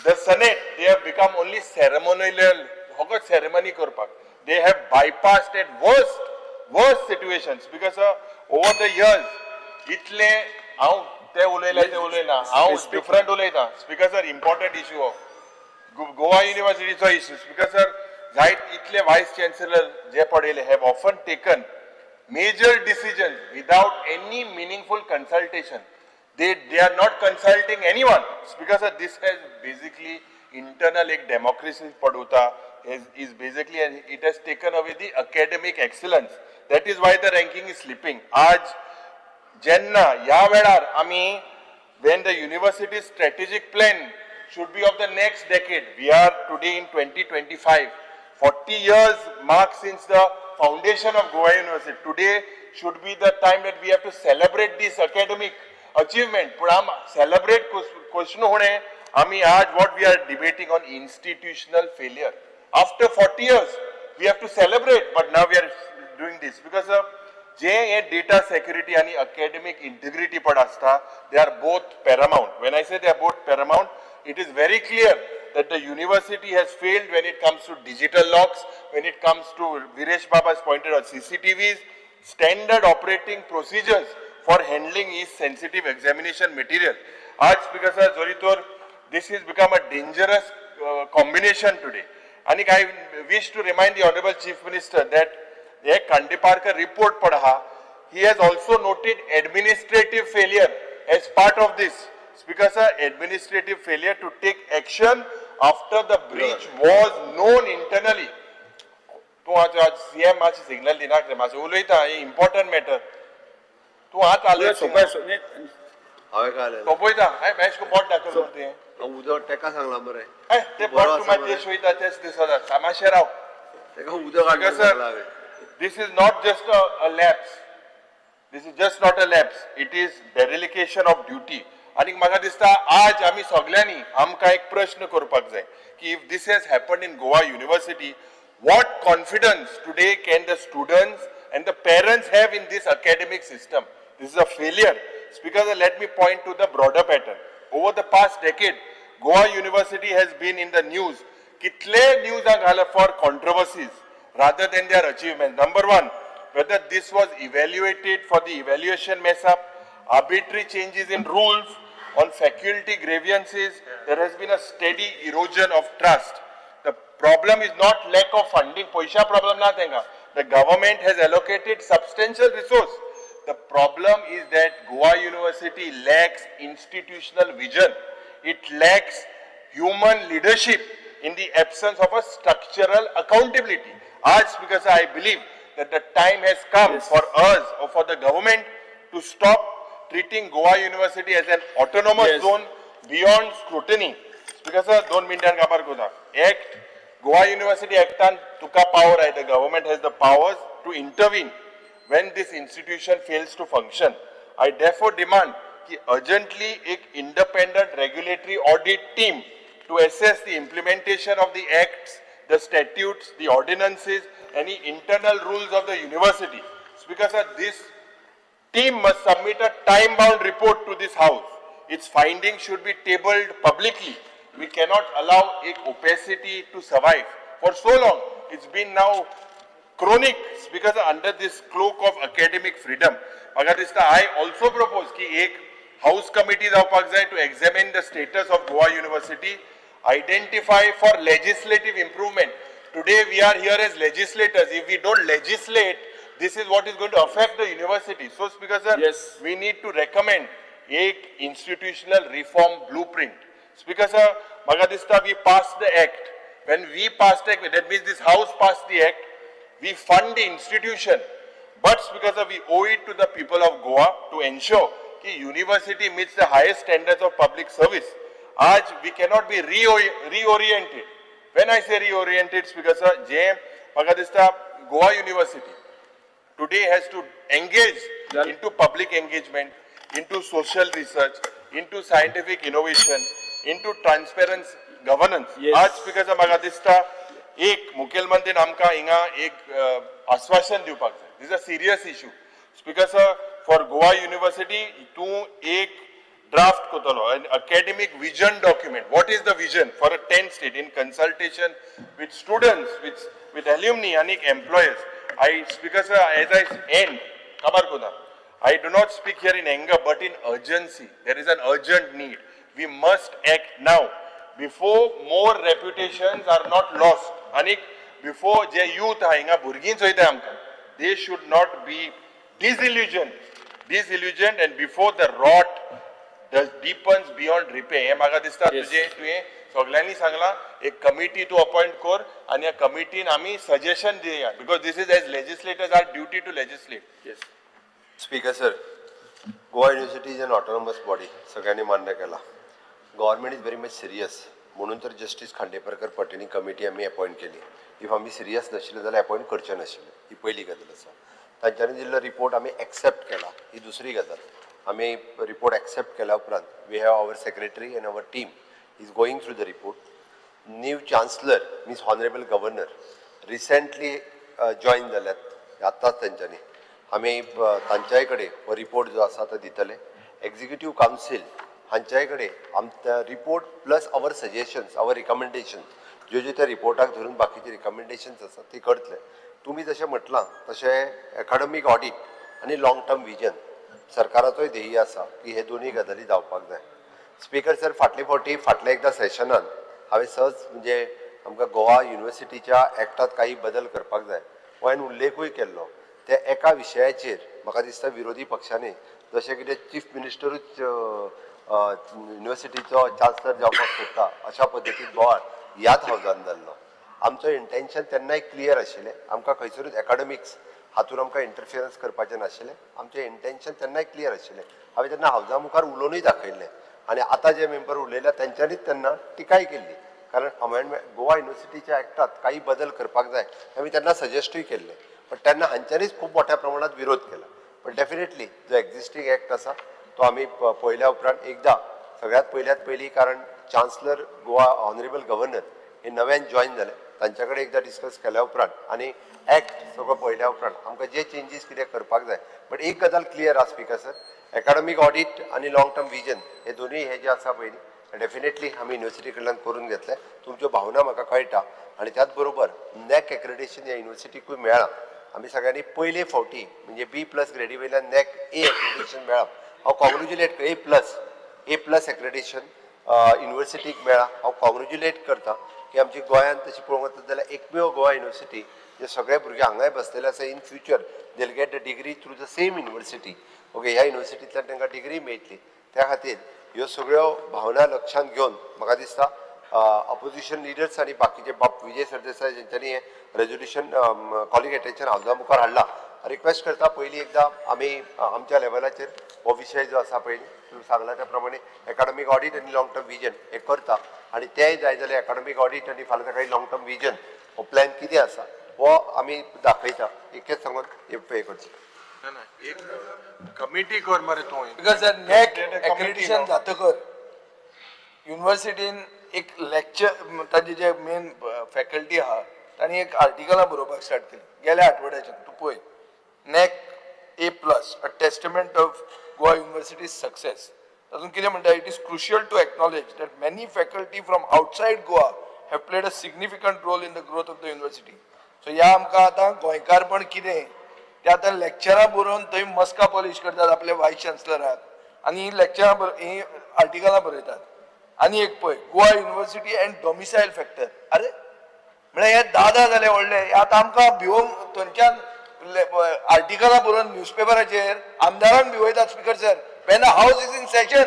the senate, they have become only ceremonial, फकत ceremony करपाक. They have bypassed at worst situations, because over the years इतले हांव ते उलयले ते उलयना, हांव डिफरंट उलयता. स्पीकर सर, इम्पॉर्टंट इश्यू हो गोवा युनिव्हर्सिटीचो इश्यू. स्पीकर सर, जायत इतले वायस चॅन्सलर जे पडयले have often taken major decisions without any meaningful consultation. They are not consulting anyone, because this has basically internal एक democracy पडवता is basically, and it has taken away the academic excellence. That is why the ranking is slipping. आज जेन्ना ह्या वेळार आमी, when the university strategic plan should be of the next decade, we are today in 2025, 40 years mark since the foundation of Goa University. Today should be the time that we have to celebrate this academic achievement. पूण आम celebrate question होणे आमी आज what we are debating on institutional failure. After 40 years, we have to celebrate, but now we are doing this because J hey data security आणि academic integrity पण आसता, they are both paramount. When I say they are both paramount, it is very clear that the university has failed when it comes to digital locks, when it comes to, Viresh Baba has pointed out, CCTVs, standard operating procedures for handling is sensitive examination material. आज, Speaker sir, जरी तर this has become a dangerous combination today. आणि I wish to remind the Honorable Chief Minister that hey Khandeparkar report पण आहा, he has also noted administrative failure as part of this. Because sir, administrative failure to take action after the breach was known internally. तूं आज आज सीएम मातशें सिग्नल दिनाक रे, मातशें उलयता, हे इम्पॉर्टंट मॅटर. तूं आत आले. सोंपें. हांवें काय आलें? सोंपयता हांवें बोट दाखयल मरे तुवें. हांव उदक तेका सांगलां मरे. ते बरो बोट आसा तूं मातशें मरे. वयता तेच दिसता, मातशें राव. तेका उदक हाडून Speaker sir, सांगलां हांवें. this is not just a lapse. This is just not a lapse. It is dereliction of duty. आनी म्हाका दिसता आज आमी सगल्यांनी आमकां एक प्रश्न करपाक जाय की if this has happened in Goa University, what confidence today can the students and the parents have in this academic system? This is a failure. Speaker, let me point to the broader pattern. Over the past decade, Goa University has been in the news. कितले news घाला for controversies rather than their achievement. Number one, whether this was evaluated for the evaluation mess up, arbitrary changes in rules, on faculty grievances, there has been a steady erosion of trust. The problem is not lack of funding, पयशा problem ना तेंका. The government has allocated substantial resource. The problem is that Goa University lacks institutional vision. It lacks human leadership in the absence of a structural accountability. आज because I believe that the time has come for us or for the government to stop treating Goa University as an autonomous zone beyond scrutiny. Because sir, दोन मिनटां काबार करता. Act, Goa University Actan तुका power आहे. The government has the powers to intervene when this institution fails to function. I therefore demand की urgently एक independent regulatory audit team to assess the implementation of the acts, the statutes, the ordinances, any internal rules of the university. Speaker sir, this team must submit a time-bound report to this house. Its findings should be tabled publicly. We cannot allow a opacity to survive for so long. It's been now chronic because under this cloak of academic freedom. म्हाका दिसता I also propose की एक house committee जावपाक जाय to examine the status of Goa University, identify for legislative improvement. Today we are here as legislators. If we don't legislate, this is what is going to affect the university. So, Speaker sir, we need to recommend एक institutional reform blueprint. Speaker sir, म्हाका दिसता we passed the act. When we passed the act, that means this house passed the act, we fund the institution. But Speaker sir, we owe it to the people of Goa to ensure की university meets the highest standards of public service. आज we cannot be reoriented. When I say reoriented, Speaker sir, जे म्हाका दिसता Goa University today has to engage into public engagement, into social research, into scientific innovation, into transparent governance. आज स्पीकर म्हाका दिसता एक मुखेलमंत्रीन आमकां हिंगा एक आश्वासन दिवपाक जाय. This a serious issue, Speaker sir, for Goa University. तूं एक draft करतलो, an academic vision document. What is the vision for a 10 state in consultation with students, with alumni आणि employers? I, Speaker sir, as I end, काबार कोता, I do not speak here in anger but in urgency. There is an urgent need. We must act now before more reputations are not lost आणि before जे youth आहा हिंगा, भुरगीं चोयता आमकां, they should not be disillusioned and before the rot does deepens beyond repair. हे म्हाका दिसता तुजे तुवें सगल्यांनी सांगलां, एक कमिटी तूं अपॉयंट कर आनी ह्या कमिटीन आमी सजेशन दिया, because this is, as legislators, our duty to legislate. Speaker sir, Goa University is an autonomous body, सगळ्यांनी मान्य केला. Government is very much serious, म्हणून तर जस्टीस खांडेपारकर पर्टेनिंग कमिटी आमी अपॉयंट केली. If आमी सिरियस नाशिल्ले जाल्यार अपॉयंट करचे नाशिल्ले. ही पयली गजाल आसा. तांच्यांनी दिल्लो रिपोर्ट आमी एक्सेप्ट केला, ही दुसरी गजाल. आमी रिपोर्ट एक्सेप्ट केल्या उपरांत we have our secretary and our team is going through the report. New chancellor, means honourable governor, recently join जाल्यात आत्ताच. तेंच्यांनी आमी तांच्याय कडेन हो रिपोर्ट जो आसा तो दितले. एक्झिक्युटीव कावन्सील हांच्याय कडेन आमच्या report plus our suggestions, our recommendation, ज्यो ज्यो त्या रिपोर्टाक धरून बाकीचे रिकमेंडेशन्स आसात ती करतले. तुमी जशें म्हटलां तशें एकाडमीक ऑडीट आनी लाँग टर्म विजन सरकाराचोय ध्येय आसा की हे दोनूय गजाली जावपाक जाय. स्पीकर सर, फाटले फावटी फाटल्या एकदां सेशनान हांवें सहज म्हणजे आमकां गोवा युनिवर्सिटीच्या एक्टात काही बदल करपाक जाय हो हांवें उल्लेखूय केल्लो. ते एका विशयाचेर म्हाका दिसता विरोधी पक्षांनी जशें कितें चीफ मिनिस्टरूच युनिवर्सिटीचो चान्सलर जावपाक सोदता अशा पद्दतीन बोवाळ ह्याच हावजान जाल्लो. आमचो इंटेन्शन तेन्नाय क्लियर आशिल्लें. आमकां खंयसरूच एकाडमिक्स हातून आमकां इंटरफियरन्स करपाचें नाशिल्लें. आमचें इंटेन्शन तेन्नाय क्लियर आशिल्लें. हांवें तेन्ना हावजा मुखार उलोवनूय दाखयल्लें आनी आतां जे मेंबर उलयल्या तेंच्यांनीच तेन्ना टिकाय केल्ली, कारण अमेंडमेंट गोवा युनिवर्सिटीच्या एक्टात काही बदल करपाक जाय आमी तेन्ना सजेस्टूय केल्ले. पण तेन्ना हांच्यांनीच खूब मोठ्या प्रमाणात विरोध केला. पण डेफिनेटली जो एक्झिस्टींग एक्ट आसा तो आमी पळयल्या उपरांत एकदां सगळ्यात पयल्यात पयलीं, कारण चान्सलर गोवा ऑनरेबल गव्हर्नर हे नव्यान जॉईन जाले, तांच्या कडेन एकदां डिस्कस केल्या उपरांत आनी एक्ट सगळो पळयल्या उपरांत आमकां जे चेंजीस कितें करपाक जाय. बट एक गजाल क्लियर आसा स्पिकर सर, एकाडमीक ऑडीट आनी लाँग टर्म विजन हे दोनूय हे जे आसा पयलीं डेफिनेटली आमी युनिवर्सिटी कडल्यान करून घेतले. तुमच्यो भावना म्हाका कळटा आनी त्याच बरोबर नॅक एक्रेडिटेशन ह्या युनिवर्सिटीकूय मेळ्ळां. आमी सगळ्यांनी पयले फावटी म्हणजे बी प्लस ग्रेडी वयल्यान नॅक ए एक्रेडिटेशन मेळ्ळां. हांव कॉंग्रेच्युलेट, ए प्लस एक्रेडिटेशन युनिवर्सिटीक मेळ्ळां. हांव कॉंग्रेच्युलेट करता की आमची गोंयांत तशी पळोवंक वचत जाल्यार एकमेव गोवा युनिवर्सिटी जे सगळे भुरगे हांगाय बसलेले आसा, in future they'll get the degree through the same university, okay. ह्या युनिवर्सिटींतल्यान तांकां डिग्री मेळटली. त्या खातीर ह्यो सगळ्यो भावना लक्षांत घेवन म्हाका दिसता ऑपोजिशन लिडर्स आनी बाकीचे बाब विजय सरदेसाय जेंच्यांनी हें रेजोल्युशन कॉलिंग एटेन्शन हावजा मुखार हाडला, रिक्वेस्ट करता पयलीं एकदां आमी आमच्या लेवलाचेर हो विशय जो आसा पयलीं तुमी सांगला त्या प्रमाणे एकाडमीक ऑडीट आनी लाँग टर्म विजन हें करता आनी तेंय जाय जाल्यार एकाडमीक ऑडीट आनी फाल्यां सकाळी लाँग टर्म विजन हो प्लॅन कितें आसा हो आमी दाखयता. इतकेंच सांगून हे करचें. ना ना, एक कमिटी कर मरे तूं. Because नॅक Committee accreditation न्हू. जातकर युनिवर्सिटीन एक लेक्चर, ताजे जे मेन फॅकल्टी आहा तांणी एक आर्टिकलां बरोवपाक स्टार्ट केली गेल्या आठवड्याच्यान. तूं पळय, NAAC A plus, a testament of Goa University success. तातूंत कितें म्हणटा, "It is crucial to acknowledge that many faculty from outside Goa have played a significant role in the growth of the university." So ह्या आमकां आतां गोंयकारपण कितें ते आतां लेक्चरां बरोवन थंय मस्का पॉलिश करतात आपल्या वायस चान्सलराक आनी ही लेक्चरां ही आर्टिकलां बरयतात. आनी एक पळय, Goa University and domicile factor. अरे, म्हळ्यार हे दादा जाले व्हडले, हे आतां आमकां भिवोवंक थंयच्यान आर्टिकलां बरोवन न्यूजपेपराचेर आमदारांक भिवयतात. Speaker sir, when the house is in session,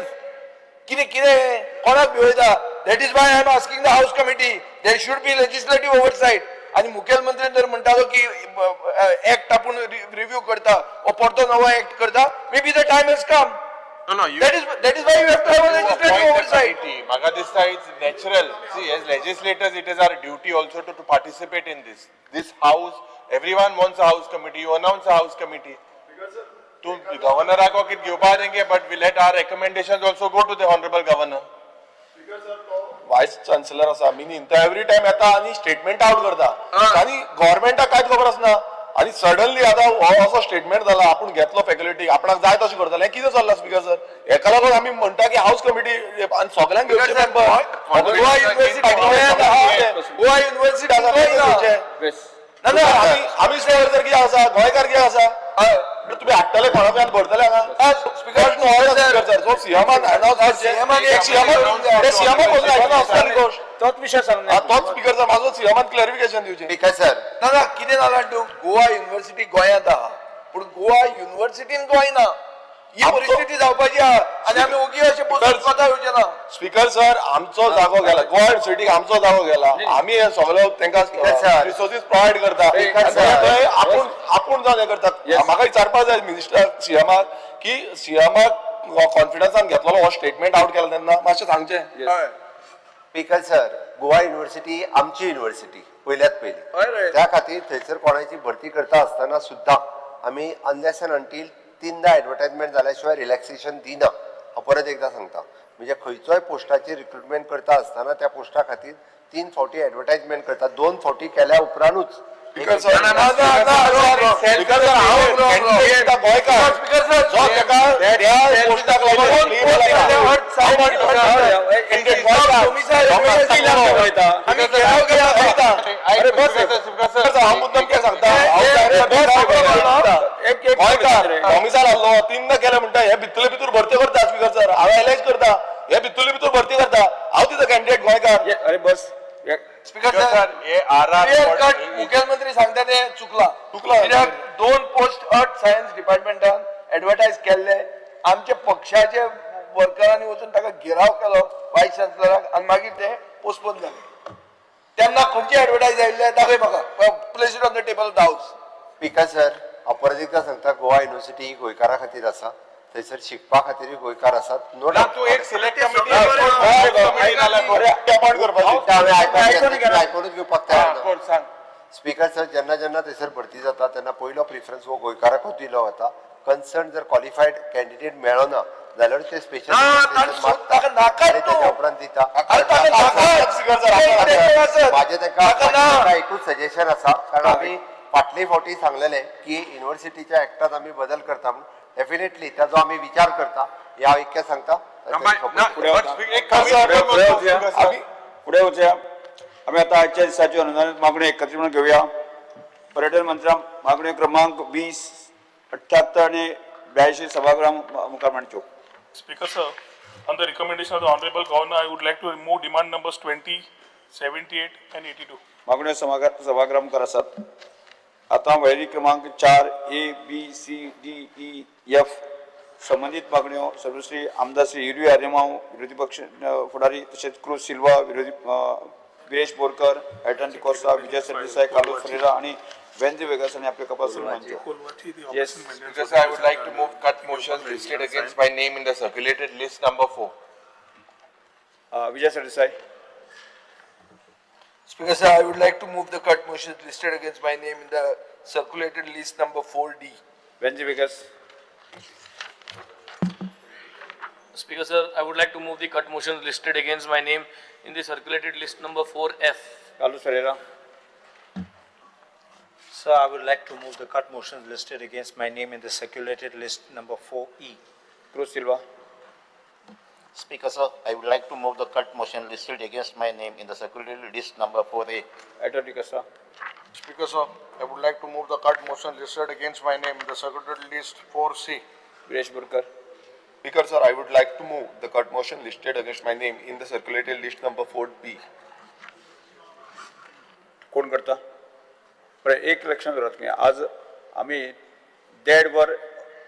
कितें कितें कोणाक भिवयता? That is why I am asking the house committee. There should be legislative oversight. आनी मुखेलमंत्री जर म्हणटालो की एक्ट आपूण रिव्यू करता ओ परतो नवो एक्ट करता, maybe the time has come. No, you. That is why you have to have a You legislative appoint the oversight. Committee. म्हाका दिसता it's natural. See, as legislators, it is our duty also to participate in this. This house, everyone wants a house committee. You announce a house committee. तूं गव्हर्नराक कितें घेवपा तेंगे, but we let our recommendations also go to the honourable governor. Vice chancellor आसा मिनीन, तो एवरी टायम येता आनी स्टेटमेंट आउट करता आनी गव्हर्मेंटाक कांयच खबर आसना. आनी सडनली आतां हो असो स्टेटमेंट जाला, आपूण घेतलो फॅकल्टी, आपणाक जाय तशें करतले. हें कितें चल्लां स्पिकर सर? हेका लागून आमी म्हणटा की हाऊस कमिटी आनी सगल्यांक घेवचे member. Goa university, Goa university. Base. ना ना, आमी सर जर कितें आसा, गोंयकार कितें आसा, तुम्ही हाडटले कोणाक आनी भरतले हांगा. स्पिकर स्पिकर सर, सो सीएमान अनाउन्स CM एक सीएमान ते सीएमाक वचून आयकना आसता गोश्ट. तोच विशय सांग. हा, तोच स्पिकर सर, म्हाजो सीएमान क्लॅरिफिकेशन दिवचें. Speaker sir. ना ना, कितें जालां तूं, गोवा युनिव्हर्सिटी गोंयांत आहा पूण गोवा युनिव्हर्सिटीन गोंय ना ही परिस्थिती जावपाची आहा आनी आमी ओगी अशें बसून कोता येवचें ना. स्पीकर सर, आमचो जागो गेला, गोवा युनिव्हर्सिटीक आमचो जागो गेला. आमी हे सगळे तांकां sir. Resources provide करता Speaker आनी sir. थंय आपूण आपूण जावन हें करतात. म्हाका विचारपाक जाय मिनिस्टर सीएमाक की सीएमाक कॉन्फिडन्सान घेतलेलो हो स्टेटमेंट आउट केला तेन्ना मातशें सांगचें. हय. स्पीकर सर, गोवा युनिव्हर्सिटी आमची युनिव्हर्सिटी पयल्यात हय पयली. रे. त्या खातीर थंयसर कोणाची भरती करता आसतना सुद्दां आमी अनलेस अँड अंटील तिनदां एडवर्टायजमेंट जाल्या शिवाय रिलॅक्सेशन दिना. हांव परत एकदां सांगता, म्हणजे खंयचोय पोस्टाची रिक्रुटमेंट करता आसतना त्या पोस्टा खातीर तीन फावटी एडवर्टायजमेंट करता. दोन फावटी केल्या उपरांतूच स्पीकर सर, ना, ना, ना, ना, स्पीकर सर, हांव candidate आसा गोंयकार स्पीकर सर, जो तेका त्या पोस्टाक लागून candidate गोंयकार. आमी घेराव केला. अरे बस, सर, हांव मुद्दम कितें सांगता, हांव direct एक एक गोंयकार डॉमिसायल आहलो, तिनदां केलें म्हणटा. हे भितरले भितर भरती करता. स्पीकर सर, हांव एलएच करता, हे भितरले भितर भरती करता. हांव तिजो कॅन्डिडेट गोंयकार. अरे बस. स्पीकर स्पीकर सर, सर, हे आर आर क्लियर कट मुखेलमंत्री सांगता ते चुकला. चुकलां. कित्याक दोन पोस्ट अर्थ सायन्स डिपार्टमेंटान एडवर्टायज केल्ले, आमच्या पक्षाचे वर्करांनी वचून ताका घेराव केलो वायस चान्सलराक आनी मागीर ते पोस्टपोन जाले. तेन्ना खंयचे एडवर्टायज आयिल्ले दाखय म्हाका. Place it on the table of the house. Speaker sir, हांव परत एकदां सांगता, गोवा युनिव्हर्सिटी ही गोंयकारा खातीर आसा. थंयसर शिकपा खातीरूय गोंयकार आसात, नो ना, तूं एक सिलेक्ट कमिटी अपॉइंट करपाची. डावट. हांवें आयकूनच घेवपाक तयार ना. सांग. स्पीकर सर, जेन्ना जेन्ना थंयसर भरती जाता तेन्ना पयलो प्रिफरन्स हो गोंयकाराकूच दिलो वता. कन्सर्न जर क्वॉलिफायड कॅन्डिडेट मेळना जाल्यार ते स्पेशल ना, ताणें सोद ताका नाकात आनी तूं. तेच्या उपरांत दिता. अरे ताका नाकात. स्पीकर सर, आसत. माझे ताका ताका ना. माझे ताका एकूच सजेशन आसा, कारण आमी फाटले फावटी सांगलेले की युनिव्हर्सिटीच्या एक्टात आमी बदल करता म्हणून. डेफिनेटली ताजो आमी विचार करता हे हांव इतकें सांगता. ना, but एक कमी फुडें वचया आमी, फुडें वचया आमी. आतां आजच्या दिसाची अनुदानीत मागण्यो एकत्रीत म्हणून घेवया. पर्यटन मंत्र्या मागण्यो क्रमांक 20, 78 आनी 82 सभागृहा मुखार मांडच्यो. Speaker sir, on the recommendation of the Honorable Governor, I would like to remove demand numbers 20, 78 and 82. मागण्यो सभागृहा मुखार आसात. आतां वळेरी क्रमांक 4 A B C D E F संबंदीत मागण्यो सर्वश्री आमदार श्री युरी आरेमाव, विरोधी पक्ष फुडारी, तशेंच क्रूज सिल्वा, विरोधी विरेश बोरकर, एल्टन डिकोस्टा, विजय सरदेसाय, कार्लोस फरेरा आनी वेंदी वेगस हांणी आपल्यो कपासून मांडच्यो. Yes. Speaker sir, I would like to move cut motions listed against my name in the circulated list number 4. Vijay Sardesai. Speaker sir, I would like to move the cut motions listed against my name in the circulated list number 4D. Venzy Veigas. Speaker sir, I would like to move the cut motions listed against my name in the circulated list number 4F. Carlos Ferreira. Sir, I would like to move the cut motions listed against my name in the circulated list number 4E. Cruz Silva. Speaker sir, I would like to move the cut motion listed against my name in the circulated list number 4A. Elton D'Costa. Speaker sir, I would like to move the cut motion listed against my name in the circulated list 4C. Viresh Borkar. Speaker sir, I would like to move the cut motion listed against my name in the circulated list number 4B. कोण करता? बरें, एक लक्षात दवरात की आज आमी देड वर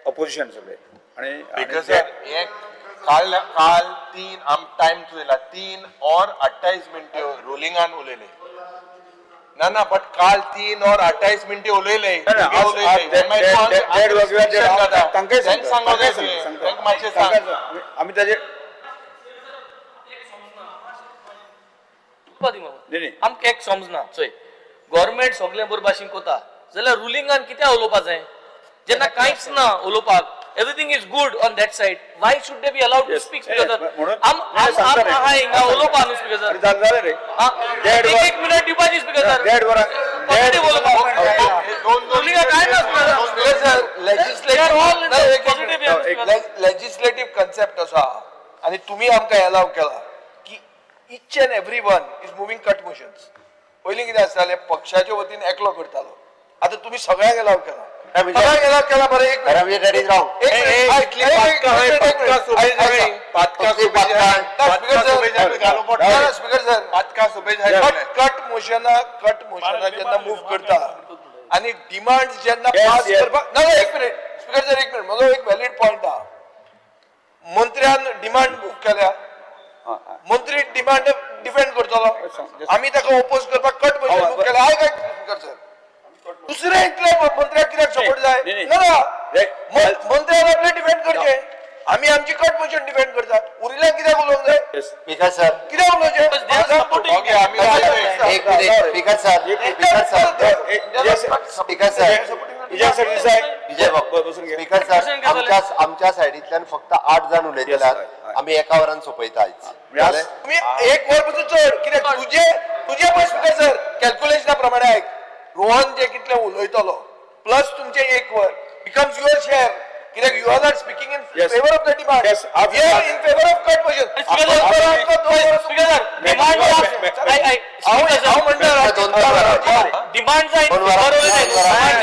अपोजिशन सगळे आनी स्पीकर सर, एक काल काल 3 आम टायम दिला, 3 और 28 मिनटे रुलिंगान उलयले. ना ना, बट काल 3 और 28 मिनटे उलयले. ना, ना, आज देड वर किंवा तांकांय सांगता, तांकांय सांगता, मातशें तांकांय सांग. सांग. आमी ताजे उरपा दी बाबा. न्ही, न्ही. आमकां एक समजना, चोय, गव्हर्मेंट सगळें बरे भाशेन कोता जाल्यार रुलिंगान कित्याक उलोवपा जाय जेन्ना कांयच ना उलोवपाक? Everything is good on that side, why should they be allowed to Yes. Speak? Eh, speaker sir, म्हणून आम नाही, आम सांगता रे. आहा हिंगा उलोवपा न्हू स्पीकर आनी सर. जालें जालें रे. देड एक वर एक मिनट दिवपाची स्पीकर सर. देड वरां पकडे उलोवपाक. दोन दोन रुलिंगा काय ना speaker sir. Speaker sir, They are all in the positive here, legislative speaker sir. Legislative concept असो आहा आनी तुमी आमकां एलाव केला की each and every one is moving cut motions. पयलीं कितें आसतालें, पक्षाच्या वतीन एकलो करतालो. आतां तुमी सगळ्यांक एलाव केला, सगळ्यांक एलाव केला. बरें, एक मॅडम, that is wrong. एक मिनिट, ऐक, इतली एक मिनिट, पातकां एक मिनिट, पातकां सुबे ऐक, जाय, ऐक. पातकां कसली सुबे जाय, ना, पातकां स्पीकर सुबे जाय, घालू पडटा. ना, स्पीकर सर, पातकां सुबे जाय. कट कट मोशना, कट मोशना जेन्ना मूव करता आनी डिमांड जेन्ना Yes, पास yes. करपाक ना. ना, एक मिनिट स्पीकर सर, एक मिनिट. म्हजो एक व्हॅलीड पॉयंट आहा. मंत्र्यान डिमांड मूव केल्या, मंत्री डिमांड डिफेंड करतलो, आमी ताका ओपोज करपाक कट मोशन हय, मूव केल्या. आयक आयक स्पीकर सर, दुसरे इतले मंत्र्याक कित्याक सपोर्ट जाय? नाही, नाही. ना ना, रे- मंत्र्यान आपले डिफेंड करचे, आमी आमची कट मोशन डिफेंड करता. उरिल्ल्यांक कित्याक उलोवंक जाय? Yes. Speaker sir, कित्याक उलोवचें? Because they are supporting. Okay, आमी उलयले. एक minute. Speaker sir, speaker sir, speaker sir, Vijay Sardesai. Vijay बाब, बसून घे. स्पीकर सर, बसून घे. आमच्या आमच्या सायडींतल्यान फक्त 8 जाण उलयतले. Yes, हय, हय. आमी एका वरान सोंपयता आयज. म्हणजे आज जालें? तुम्ही एक वर पासून चड कित्याक तुजे तुजे पळय स्पीकर सर, कॅल्क्युलेशना प्रमाणे आयक, रोहन जे कितले उलयतलो प्लस तुमचे एक वर बिकम्स your share, कित्याक you are not speaking in Yes. Favour of the demand. Yes, we are in favour of cut motion. Speaker sir, demand हांव म्हणटा दोन वरां. डिमांड दोन वरां.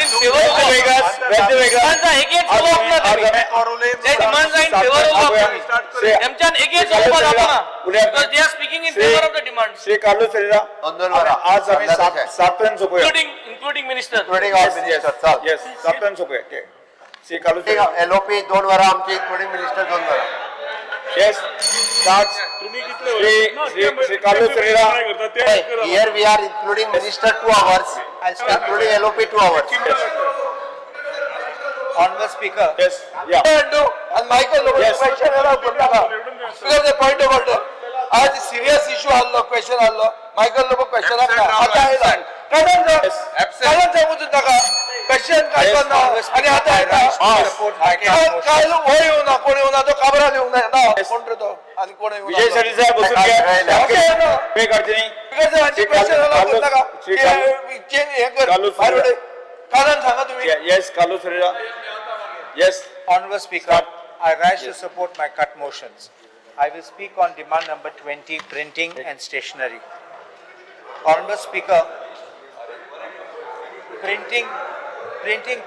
In favour of Vegas, Venzy Vegas. डिमांडचा against उलोवप ना आज तेमी. ते डिमांडचा इन फेवर उलोवप तेमच्यान एगेन्स्ट उलोवपाक जावना, because they are speaking in favour of the demand. Shri Carlos Ferreira. दोन दोन वरां. आज आमी 7 पर्यंत सोंपोया. Including including minister. Including all minister, चल. येस, 7 पर्यंत सोंपोया. Okay. Shri Carlos Ferreira. LOP 2 वरां आमची, इन्क्लुडींग मिनिस्टर 2 वरां. Yes, start. Shri Shri Shri Carlos Ferreira. Here we are including minister 2 hours, including LOP 2 hours. Honorable Speaker, yes, या. आनी Michael Lobo Yes. Question allow करता. Speaker, point of order. आज सिरियस इशू आहलो, क्वेश्चन आहलो, मायकल लोबो क्वेश्चनाक ना. आतां आयला. काय Absent. क्वेश्चन काडपाक ना आनी आतां येता काल हो येवना, कोण येवना तो, काबराल येवंक ना, ना कोण रे तो आनी कोण येवना. विजय सरदेसाय बसून घ्या. ओके, येवना. वेळ काडची न्ही. स्पीकर साहेब, हांची क्वेश्चन अलाव करनाका. श्री कार्लू- चेंज हें कर, कार्लूस भायर उडय. कारण सांगा तुमी. Yes, Carlos Ferreira. Yes. Honorable Speaker, I rise to support my cut motions. I will speak on demand number 20, printing and stationery. Honorable Speaker, printing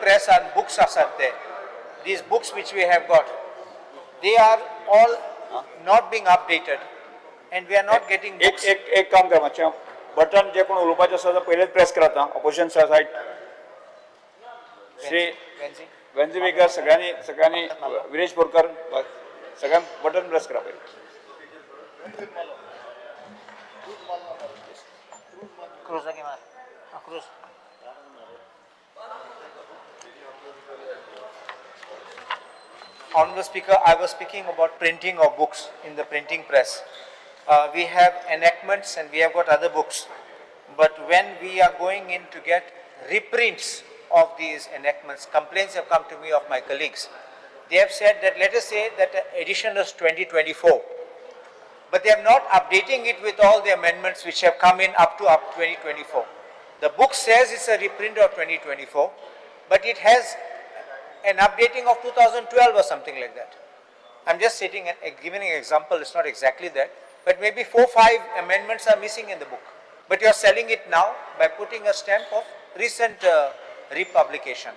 press and books are there. These books which we have got, they are all not being updated and we are not getting एक books. एक एक काम कर मातशें, बटन जे कोण उलोवपाचें आसा ते पयलेच प्रेस करात. Opposition side Shri Venzi? Venzy Baker, सगळ्यांनी सगळ्यांनी, विरेश बोरकर, सगळ्यांक बटन प्रेस करा पयलीं. Cruz again. Cruz. Honorable Speaker, I was speaking about printing of books in the printing press. We have enactments and we have got other books. But when we are going in to get reprints of these enactments, complaints have come to me of my colleagues. They have said that, let us say that the edition is 2024, but they are not updating it with all the amendments which have come in up to up 2024. The book says it's a reprint of 2024, but it has an updating of 2012 or something like that. I'm just stating, giving an example, it's not exactly that, but maybe 4-5 amendments are missing in the book. But you're selling it now by putting a stamp of recent republication.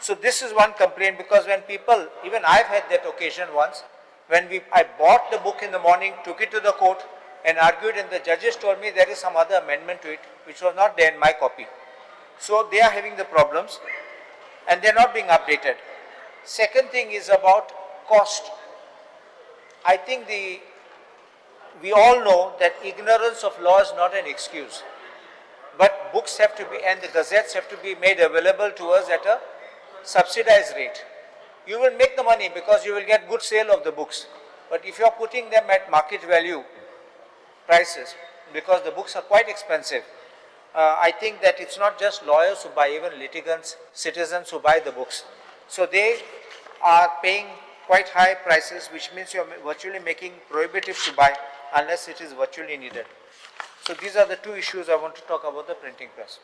So this is one complaint, because when people, even I've had that occasion once, when I bought the book in the morning, took it to the court and argued, and the judges told me there is some other amendment to it, which was not there in my copy. So they are having the problems and they are not being updated. Second thing is about cost. I think we all know that ignorance of law is not an excuse. But books have to be, and the gazettes have to be made available to us at a subsidized rate. You will make the money because you will get good sale of the books. But if you are putting them at market value prices, because the books are quite expensive, I think that it's not just lawyers who buy, even litigants, citizens who buy the books. So they are paying quite high prices, which means you are virtually making prohibitive to buy unless it is virtually needed. So these are the two issues I want to talk about the printing press.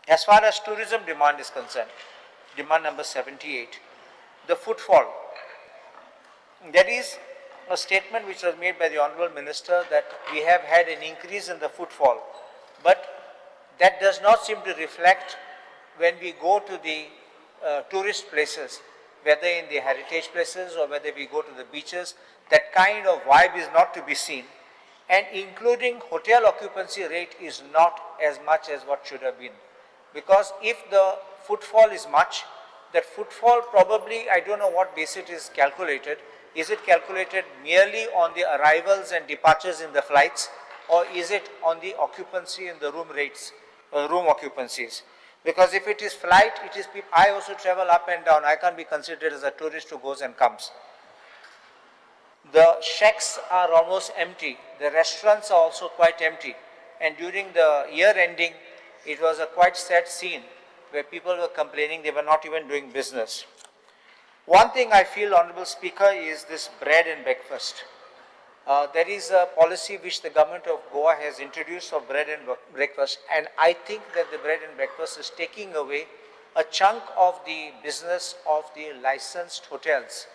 As far as tourism demand is concerned, demand number 78, the footfall. There is a statement which was made by the Honorable Minister that we have had an increase in the footfall, but that does not seem to reflect when we go to the tourist places, whether in the heritage places or whether we go to the beaches, that kind of vibe is not to be seen. And including hotel occupancy rate is not as much as what should have been. Because if the footfall is much, that footfall probably, I don't know what base it is calculated. Is it calculated merely on the arrivals and departures in the flights, or is it on the occupancy and the room rates, room occupancies? Because if it is flight, it is people, I also travel up and down. I can't be considered as a tourist who goes and comes. The shacks are almost empty. The restaurants are also quite empty. And during the year ending, it was a quite sad scene where people were complaining they were not even doing business. One thing I feel, Honorable Speaker, is this bread and breakfast. There is a policy which the government of Goa has introduced of bread and breakfast, and I think that the bread and breakfast is taking away a chunk of the business of the licensed hotels.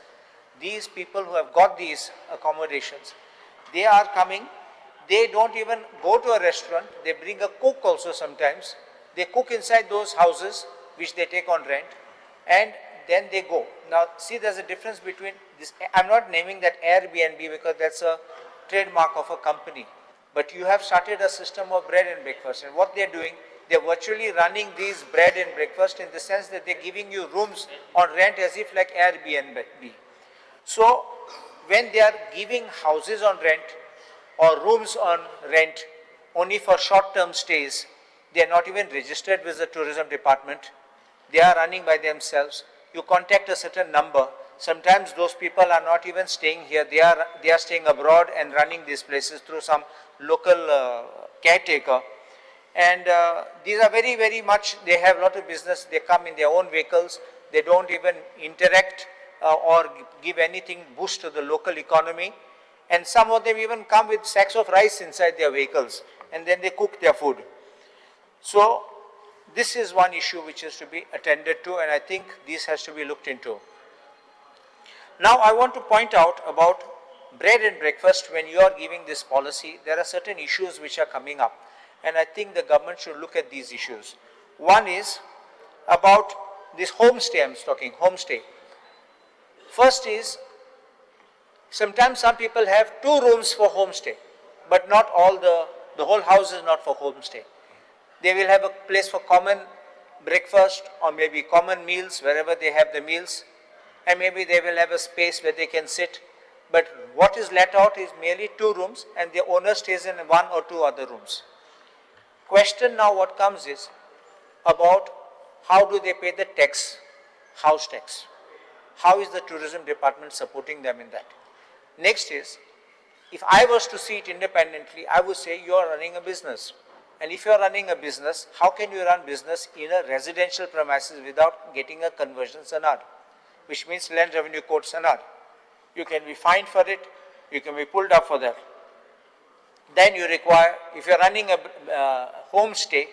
These people who have got these accommodations, they are coming, they don't even go to a restaurant, they bring a cook also sometimes, they cook inside those houses which they take on rent, and then they go. Now see, there's a difference between this, I'm not naming that Airbnb because that's a trademark of a company, but you have started a system of bread and breakfast, and what they're doing, they're virtually running these bread and breakfast in the sense that they're giving you rooms on rent as if like Airbnb. So when they are giving houses on rent or rooms on rent only for short-term stays, they are not even registered with the tourism department. They are running by themselves. You contact a certain number. Sometimes those people are not even staying here. They are staying abroad and running these places through some local caretaker. And these are very, very much, they have a lot of business, they come in their own vehicles, they don't even interact or give anything boost to the local economy. And some of them even come with sacks of rice inside their vehicles, and then they cook their food. So this is one issue which is to be attended to, and I think this has to be looked into. Now I want to point out about bread and breakfast. When you are giving this policy, there are certain issues which are coming up, and I think the government should look at these issues. One is about this homestay. I'm talking homestay. First is, sometimes some people have 2 rooms for homestay, but not all the whole house is not for homestay. They will have a place for common breakfast or maybe common meals wherever they have the meals, and maybe they will have a space where they can sit. But what is let out is merely 2 rooms, and the owner stays in 1 or 2 other rooms. Question now what comes is about how do they pay the tax, house tax. How is the tourism department supporting them in that? Next is, if I was to see it independently, I would say you are running a business. And if you are running a business, how can you run business in a residential premises without getting a conversion sanad, which means Land Revenue Code sanad? You can be fined for it, you can be pulled up for that. Then you require, if you are running a homestay,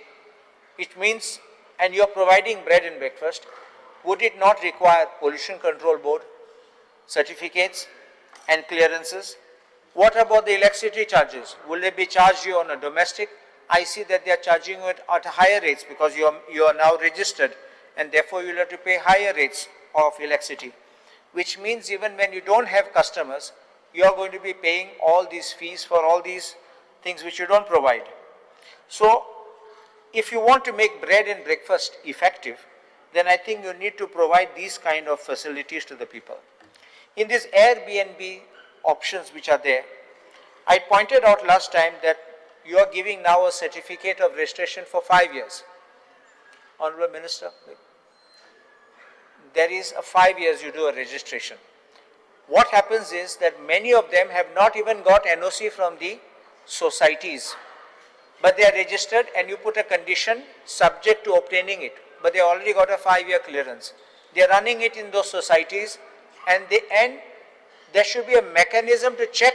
it means, and you are providing bread and breakfast, would it not require pollution control board certificates and clearances? What about the electricity charges? Will they be charged you on a domestic? I see that they are charging you at higher rates because you are now registered, and therefore you will have to pay higher rates of electricity, which means even when you don't have customers, you are going to be paying all these fees for all these things which you don't provide. So if you want to make bread and breakfast effective, then I think you need to provide these kind of facilities to the people. In these Airbnb options which are there, I pointed out last time that you are giving now a certificate of registration for 5 years. Honorable Minister, there is a 5 years you do a registration. What happens is that many of them have not even got NOC from the societies, but they are registered, and you put a condition subject to obtaining it, but they already got a 5-year clearance. They are running it in those societies, and there should be a mechanism to check.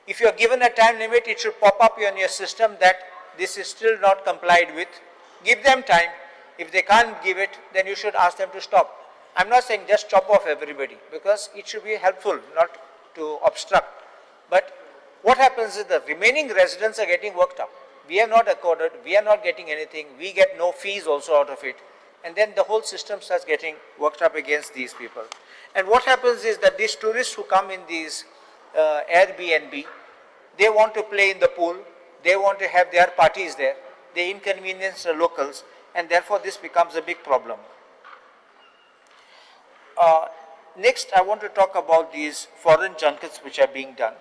If you are given a time limit, it should pop up on your system that this is still not complied with. Give them time. If they can't give it, then you should ask them to stop. I'm not saying just chop off everybody, because it should be helpful, not to obstruct. But what happens is the remaining residents are getting worked up. We are not accorded, we are not getting anything, we get no fees also out of it. And then the whole system starts getting worked up against these people. And what happens is that these tourists who come in these Airbnb, they want to play in the pool, they want to have their parties there, they inconvenience the locals, and therefore this becomes a big problem. Next, I want to talk about these foreign junkets which are being done.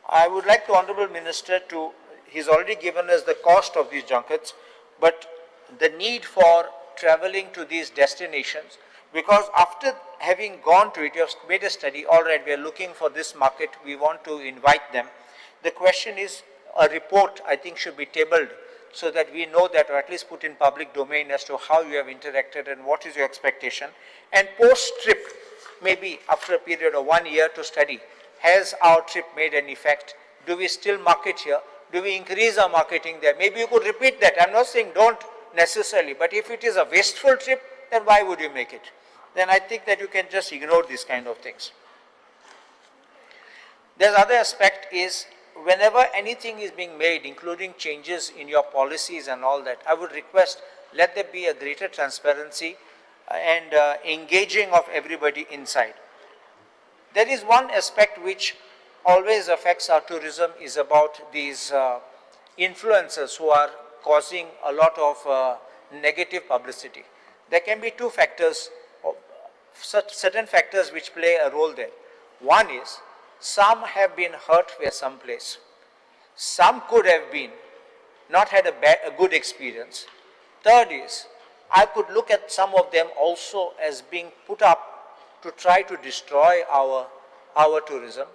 I would like the Honorable Minister to, he's already given us the cost of these junkets, but the need for traveling to these destinations, because after having gone to it, you have made a study, all right, we are looking for this market, we want to invite them. The question is, a report, I think, should be tabled so that we know that, or at least put in public domain as to how you have interacted and what is your expectation. And post-trip, maybe after a period of 1 year to study, has our trip made an effect? Do we still market here? Do we increase our marketing there? Maybe you could repeat that. I'm not saying don't necessarily, but if it is a wasteful trip, then why would you make it? Then I think that you can just ignore these kind of things. There's other aspect is, whenever anything is being made, including changes in your policies and all that, I would request, let there be a greater transparency and engaging of everybody inside. There is one aspect which always affects our tourism is about these influencers who are causing a lot of negative publicity. There can be two factors, certain factors which play a role there. One is, some have been hurt where someplace. Some could have been not had a good experience. Third is, I could look at some of them also as being put up to try to destroy our tourism.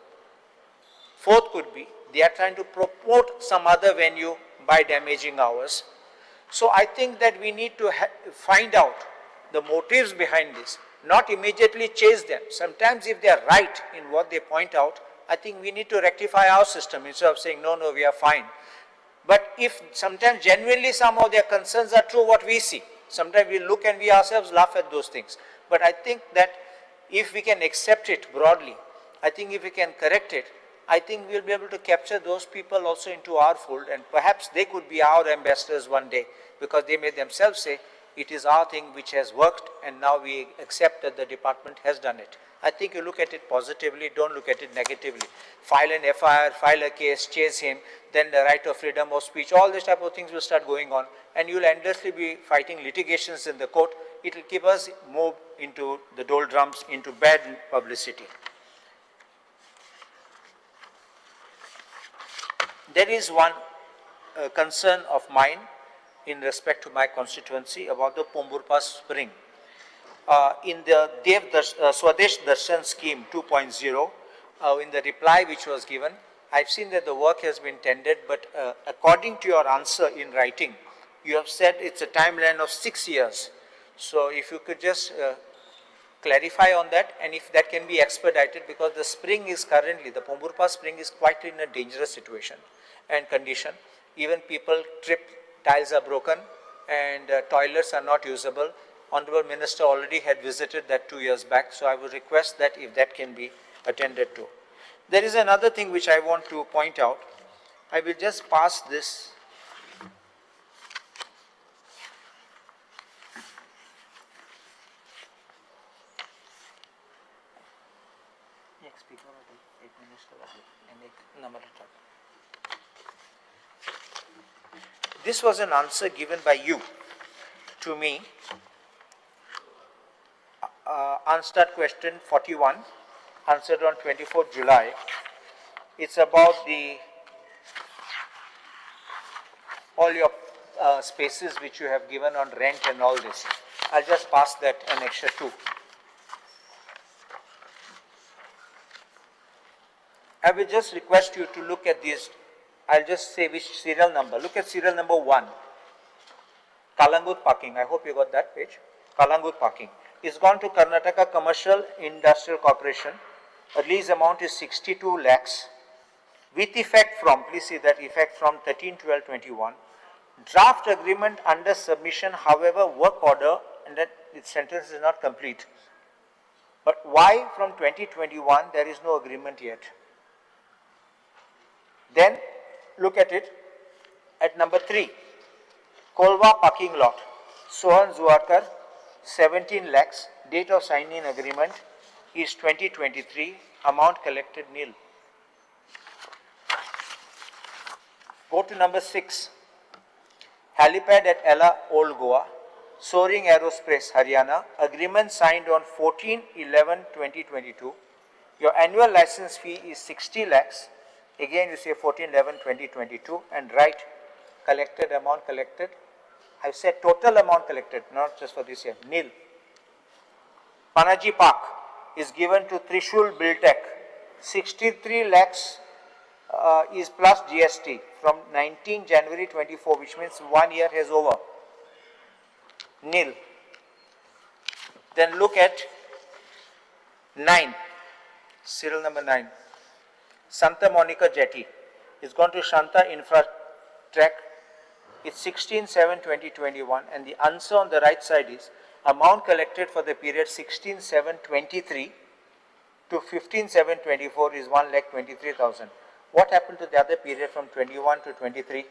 Fourth could be, they are trying to promote some other venue by damaging ours. So I think that we need to find out the motives behind this, not immediately chase them. Sometimes if they are right in what they point out, I think we need to rectify our system instead of saying, no, no, we are fine. But if sometimes genuinely some of their concerns are true, what we see, sometimes we look and we ourselves laugh at those things. But I think that if we can accept it broadly, I think if we can correct it, I think we'll be able to capture those people also into our fold, and perhaps they could be our ambassadors one day, because they may themselves say, it is our thing which has worked, and now we accept that the department has done it. I think you look at it positively, don't look at it negatively. File an FIR, file a case, chase him, then the right of freedom of speech, all these type of things will start going on, and you'll endlessly be fighting litigations in the court. It will keep us more into the doldrums, into bad publicity. There is one concern of mine in respect to my constituency about the Pomburpa spring. In the Swadesh Darshan Scheme 2.0, in the reply which was given, I've seen that the work has been tendered, but according to your answer in writing, you have said it's a timeline of 6 years. So if you could just clarify on that, and if that can be expedited, because the spring is currently, the Pomburpa spring is quite in a dangerous situation and condition. Even people trip, tiles are broken, and toilets are not usable. Honorable Minister already had visited that 2 years back, so I would request that if that can be attended to. There is another thing which I want to point out. I will just pass this. This was an answer given by you to me, answered question 41, answered on 24th July. It's about the all your spaces which you have given on rent and all this. I'll just pass that annexure 2. I will just request you to look at these. I'll just say which serial number. Look at serial number 1. Kalangut parking. I hope you got that page. Kalangut parking. It's gone to Karnataka Commercial Industrial Corporation. A lease amount is 62 lakhs. With effect from, please see that, effect from 13/12/21. Draft agreement under submission, however, work order, and that the sentence is not complete. But why from 2021 there is no agreement yet? Then look at it at number 3, Kolwa parking lot, Sohan Zuarkar, 17 lakhs, date of signing agreement is 2023, amount collected nil. Go to number 6, helipad at Ella, Old Goa, Soaring Aerospace, Haryana, agreement signed on 14/11/2022. Your annual license fee is 60 lakhs. Again, you say 14/11/2022 and write collected amount collected. I've said total amount collected, not just for this year, nil. Panaji Park is given to Trishul Buildtech. 63 lakhs is plus GST from 19 January 24, which means 1 year has over. Nil. Then look at 9, serial number 9. Santa Monica Jetty is gone to Shanta Infratrack. It's 16/7/2021, and the answer on the right side is amount collected for the period 16/7/23 to 15/7/24 is 1,23,000. What happened to the other period from 21 to 23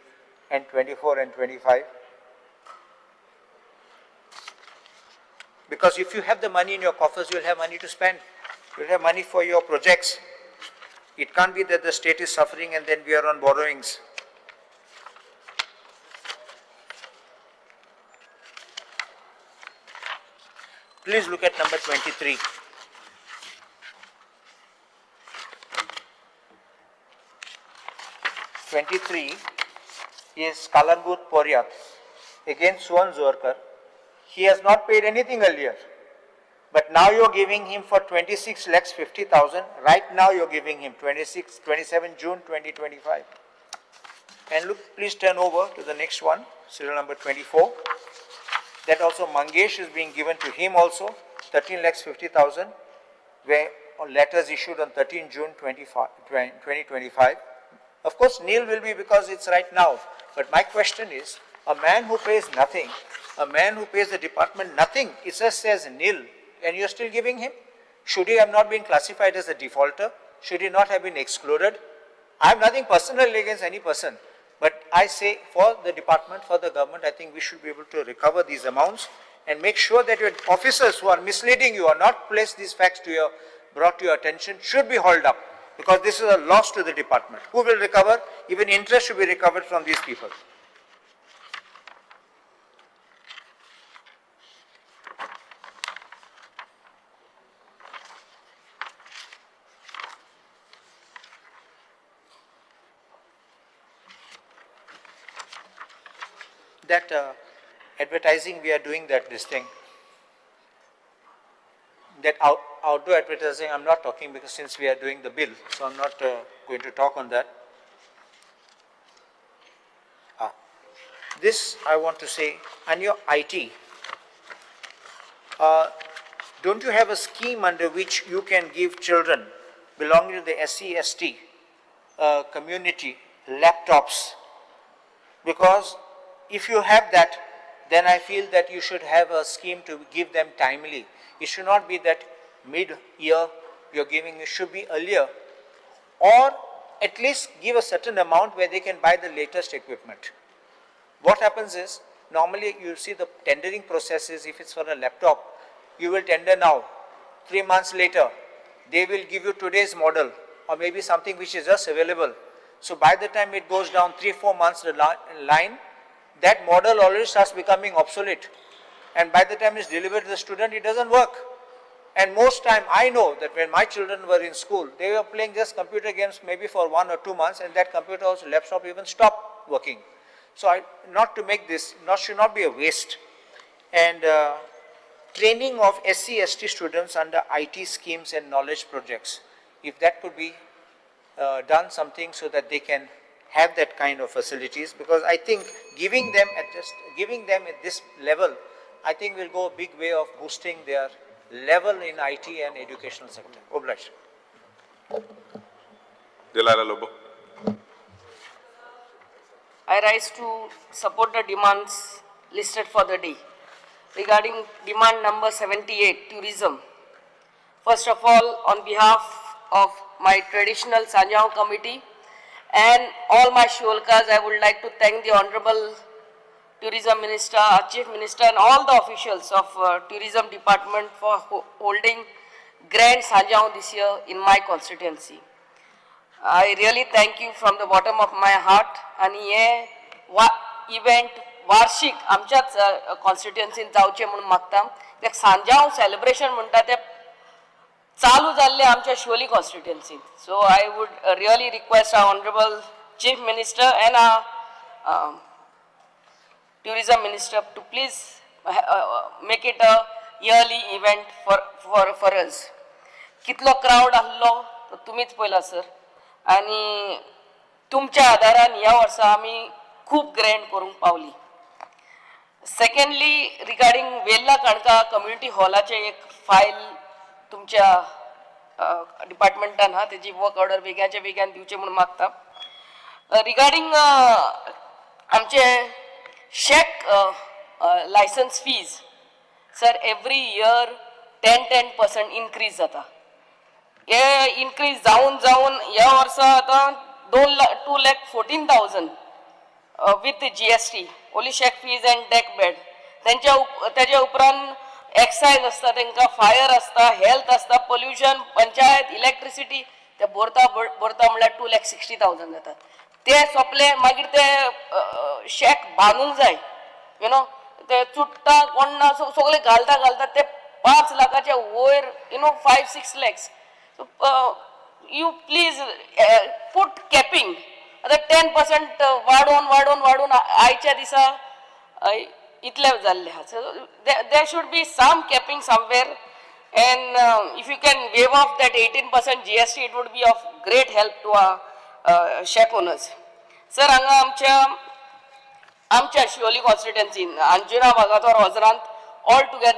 and 24 and 25? Because if you have the money in your coffers, you'll have money to spend. You'll have money for your projects. It can't be that the state is suffering and then we are on borrowings. Please look at number 23. 23 is Kalangut Poriat. Again, Suhan Zorkar. He has not paid anything earlier. But now you're giving him for 26,50,000. Right now you're giving him 27 June 2025. And look, please turn over to the next one, serial number 24. That also Mangesh is being given to him also, 13,50,000, where letters issued on 13 June 2025. Of course, nil will be because it's right now. But my question is, a man who pays nothing, a man who pays the department nothing, it just says nil, and you're still giving him? Should he have not been classified as a defaulter? Should he not have been excluded? I have nothing personally against any person, but I say for the department, for the government, I think we should be able to recover these amounts and make sure that your officers who are misleading you or not place these facts to your, brought to your attention should be hauled up, because this is a loss to the department. Who will recover? Even interest should be recovered from these people. That advertising, we are doing that, this thing. That outdoor advertising, I'm not talking because since we are doing the bill, so I'm not going to talk on that. This I want to say, and your IT. Don't you have a scheme under which you can give children belonging to the SC, ST community laptops? Because if you have that, then I feel that you should have a scheme to give them timely. It should not be that mid-year you're giving, it should be earlier, or at least give a certain amount where they can buy the latest equipment. What happens is, normally you see the tendering processes, if it's for a laptop, you will tender now. 3 months later, they will give you today's model or maybe something which is just available. So by the time it goes down 3-4 months the line, that model already starts becoming obsolete. And by the time it's delivered to the student, it doesn't work. And most time I know that when my children were in school, they were playing just computer games maybe for 1 or 2 months, and that computer also, laptop even stopped working. So I, not to make this, not should not be a waste. And training of SC, ST students under IT schemes and knowledge projects, if that could be done something so that they can have that kind of facilities, because I think giving them at just giving them at this level, I think will go a big way of boosting their level in IT and educational sector. Obliged. Delilah Lobo. I rise to support the demands listed for the day. Regarding demand number 78, tourism. First of all, on behalf of my traditional Sanjao committee and all my Siolim, I would like to thank the Honorable Tourism Minister, our Chief Minister and all the officials of Tourism Department for holding Grand Sanjao this year in my constituency. I really thank you from the bottom of my heart. आणि हे इव्हेंट वार्षिक आमच्याच कॉन्स्टिट्युएन्सीन जावचें म्हणून मागता. कित्याक सांजाव सेलिब्रेशन म्हणटा तें चालू जाल्लें आमच्या Siolim कॉन्स्टिट्युएन्सीन. So I would really request our honourable chief minister and our tourism minister to please make it a yearly event for us. कितलो क्रावड आहलो तो तुमीच पळयला सर, आनी तुमच्या आदारान ह्या वर्सा आमी खूब ग्रँड करूंक पावली. सेकंडली, रिगार्डींग वेल्ला काणका कम्युनिटी हॉलाचें एक फायल तुमच्या डिपार्टमेंटान आहा, तेजी वर्क ऑर्डर बेग्याच्या बेग्यान दिवचें म्हणून मागता. रिगार्डींग आमचे shack licence fees sir, every year 10-10% increase जाता. हे इनक्रीज जावन जावन ह्या वर्सा आतां 2,14,000 with GST, only shack fees and deck bed. तेज्या उपरांत एक्सायज आसता, तेंकां फायर आसता, हेल्थ आसता, पोल्युशन, पंचायत, इलेक्ट्रिसिटी, ते भरता भरता म्हणल्यार 2,60,000 जाता. ते सोंपले मागीर ते शॅक बांदूंक जाय, you know, ते चुट्टा कोण्णा सगळे घालता घालता ते 5 लाखाच्या वयर, you know, 5-6 lakhs. So you please put capping. आतां 10% वाडोवन वाडोवन वाडोवन आयच्या दिसा इतले जाल्ले आहा. So there should be some capping somewhere, and if you can waive off that 18% GST, it would be of great help to our shack owners. Sir, हांगा आमच्या आमच्या शिवोली कॉन्स्टिट्युएन्सीन अंजुना, वागातोर, ओजरांत ऑल टुगेदर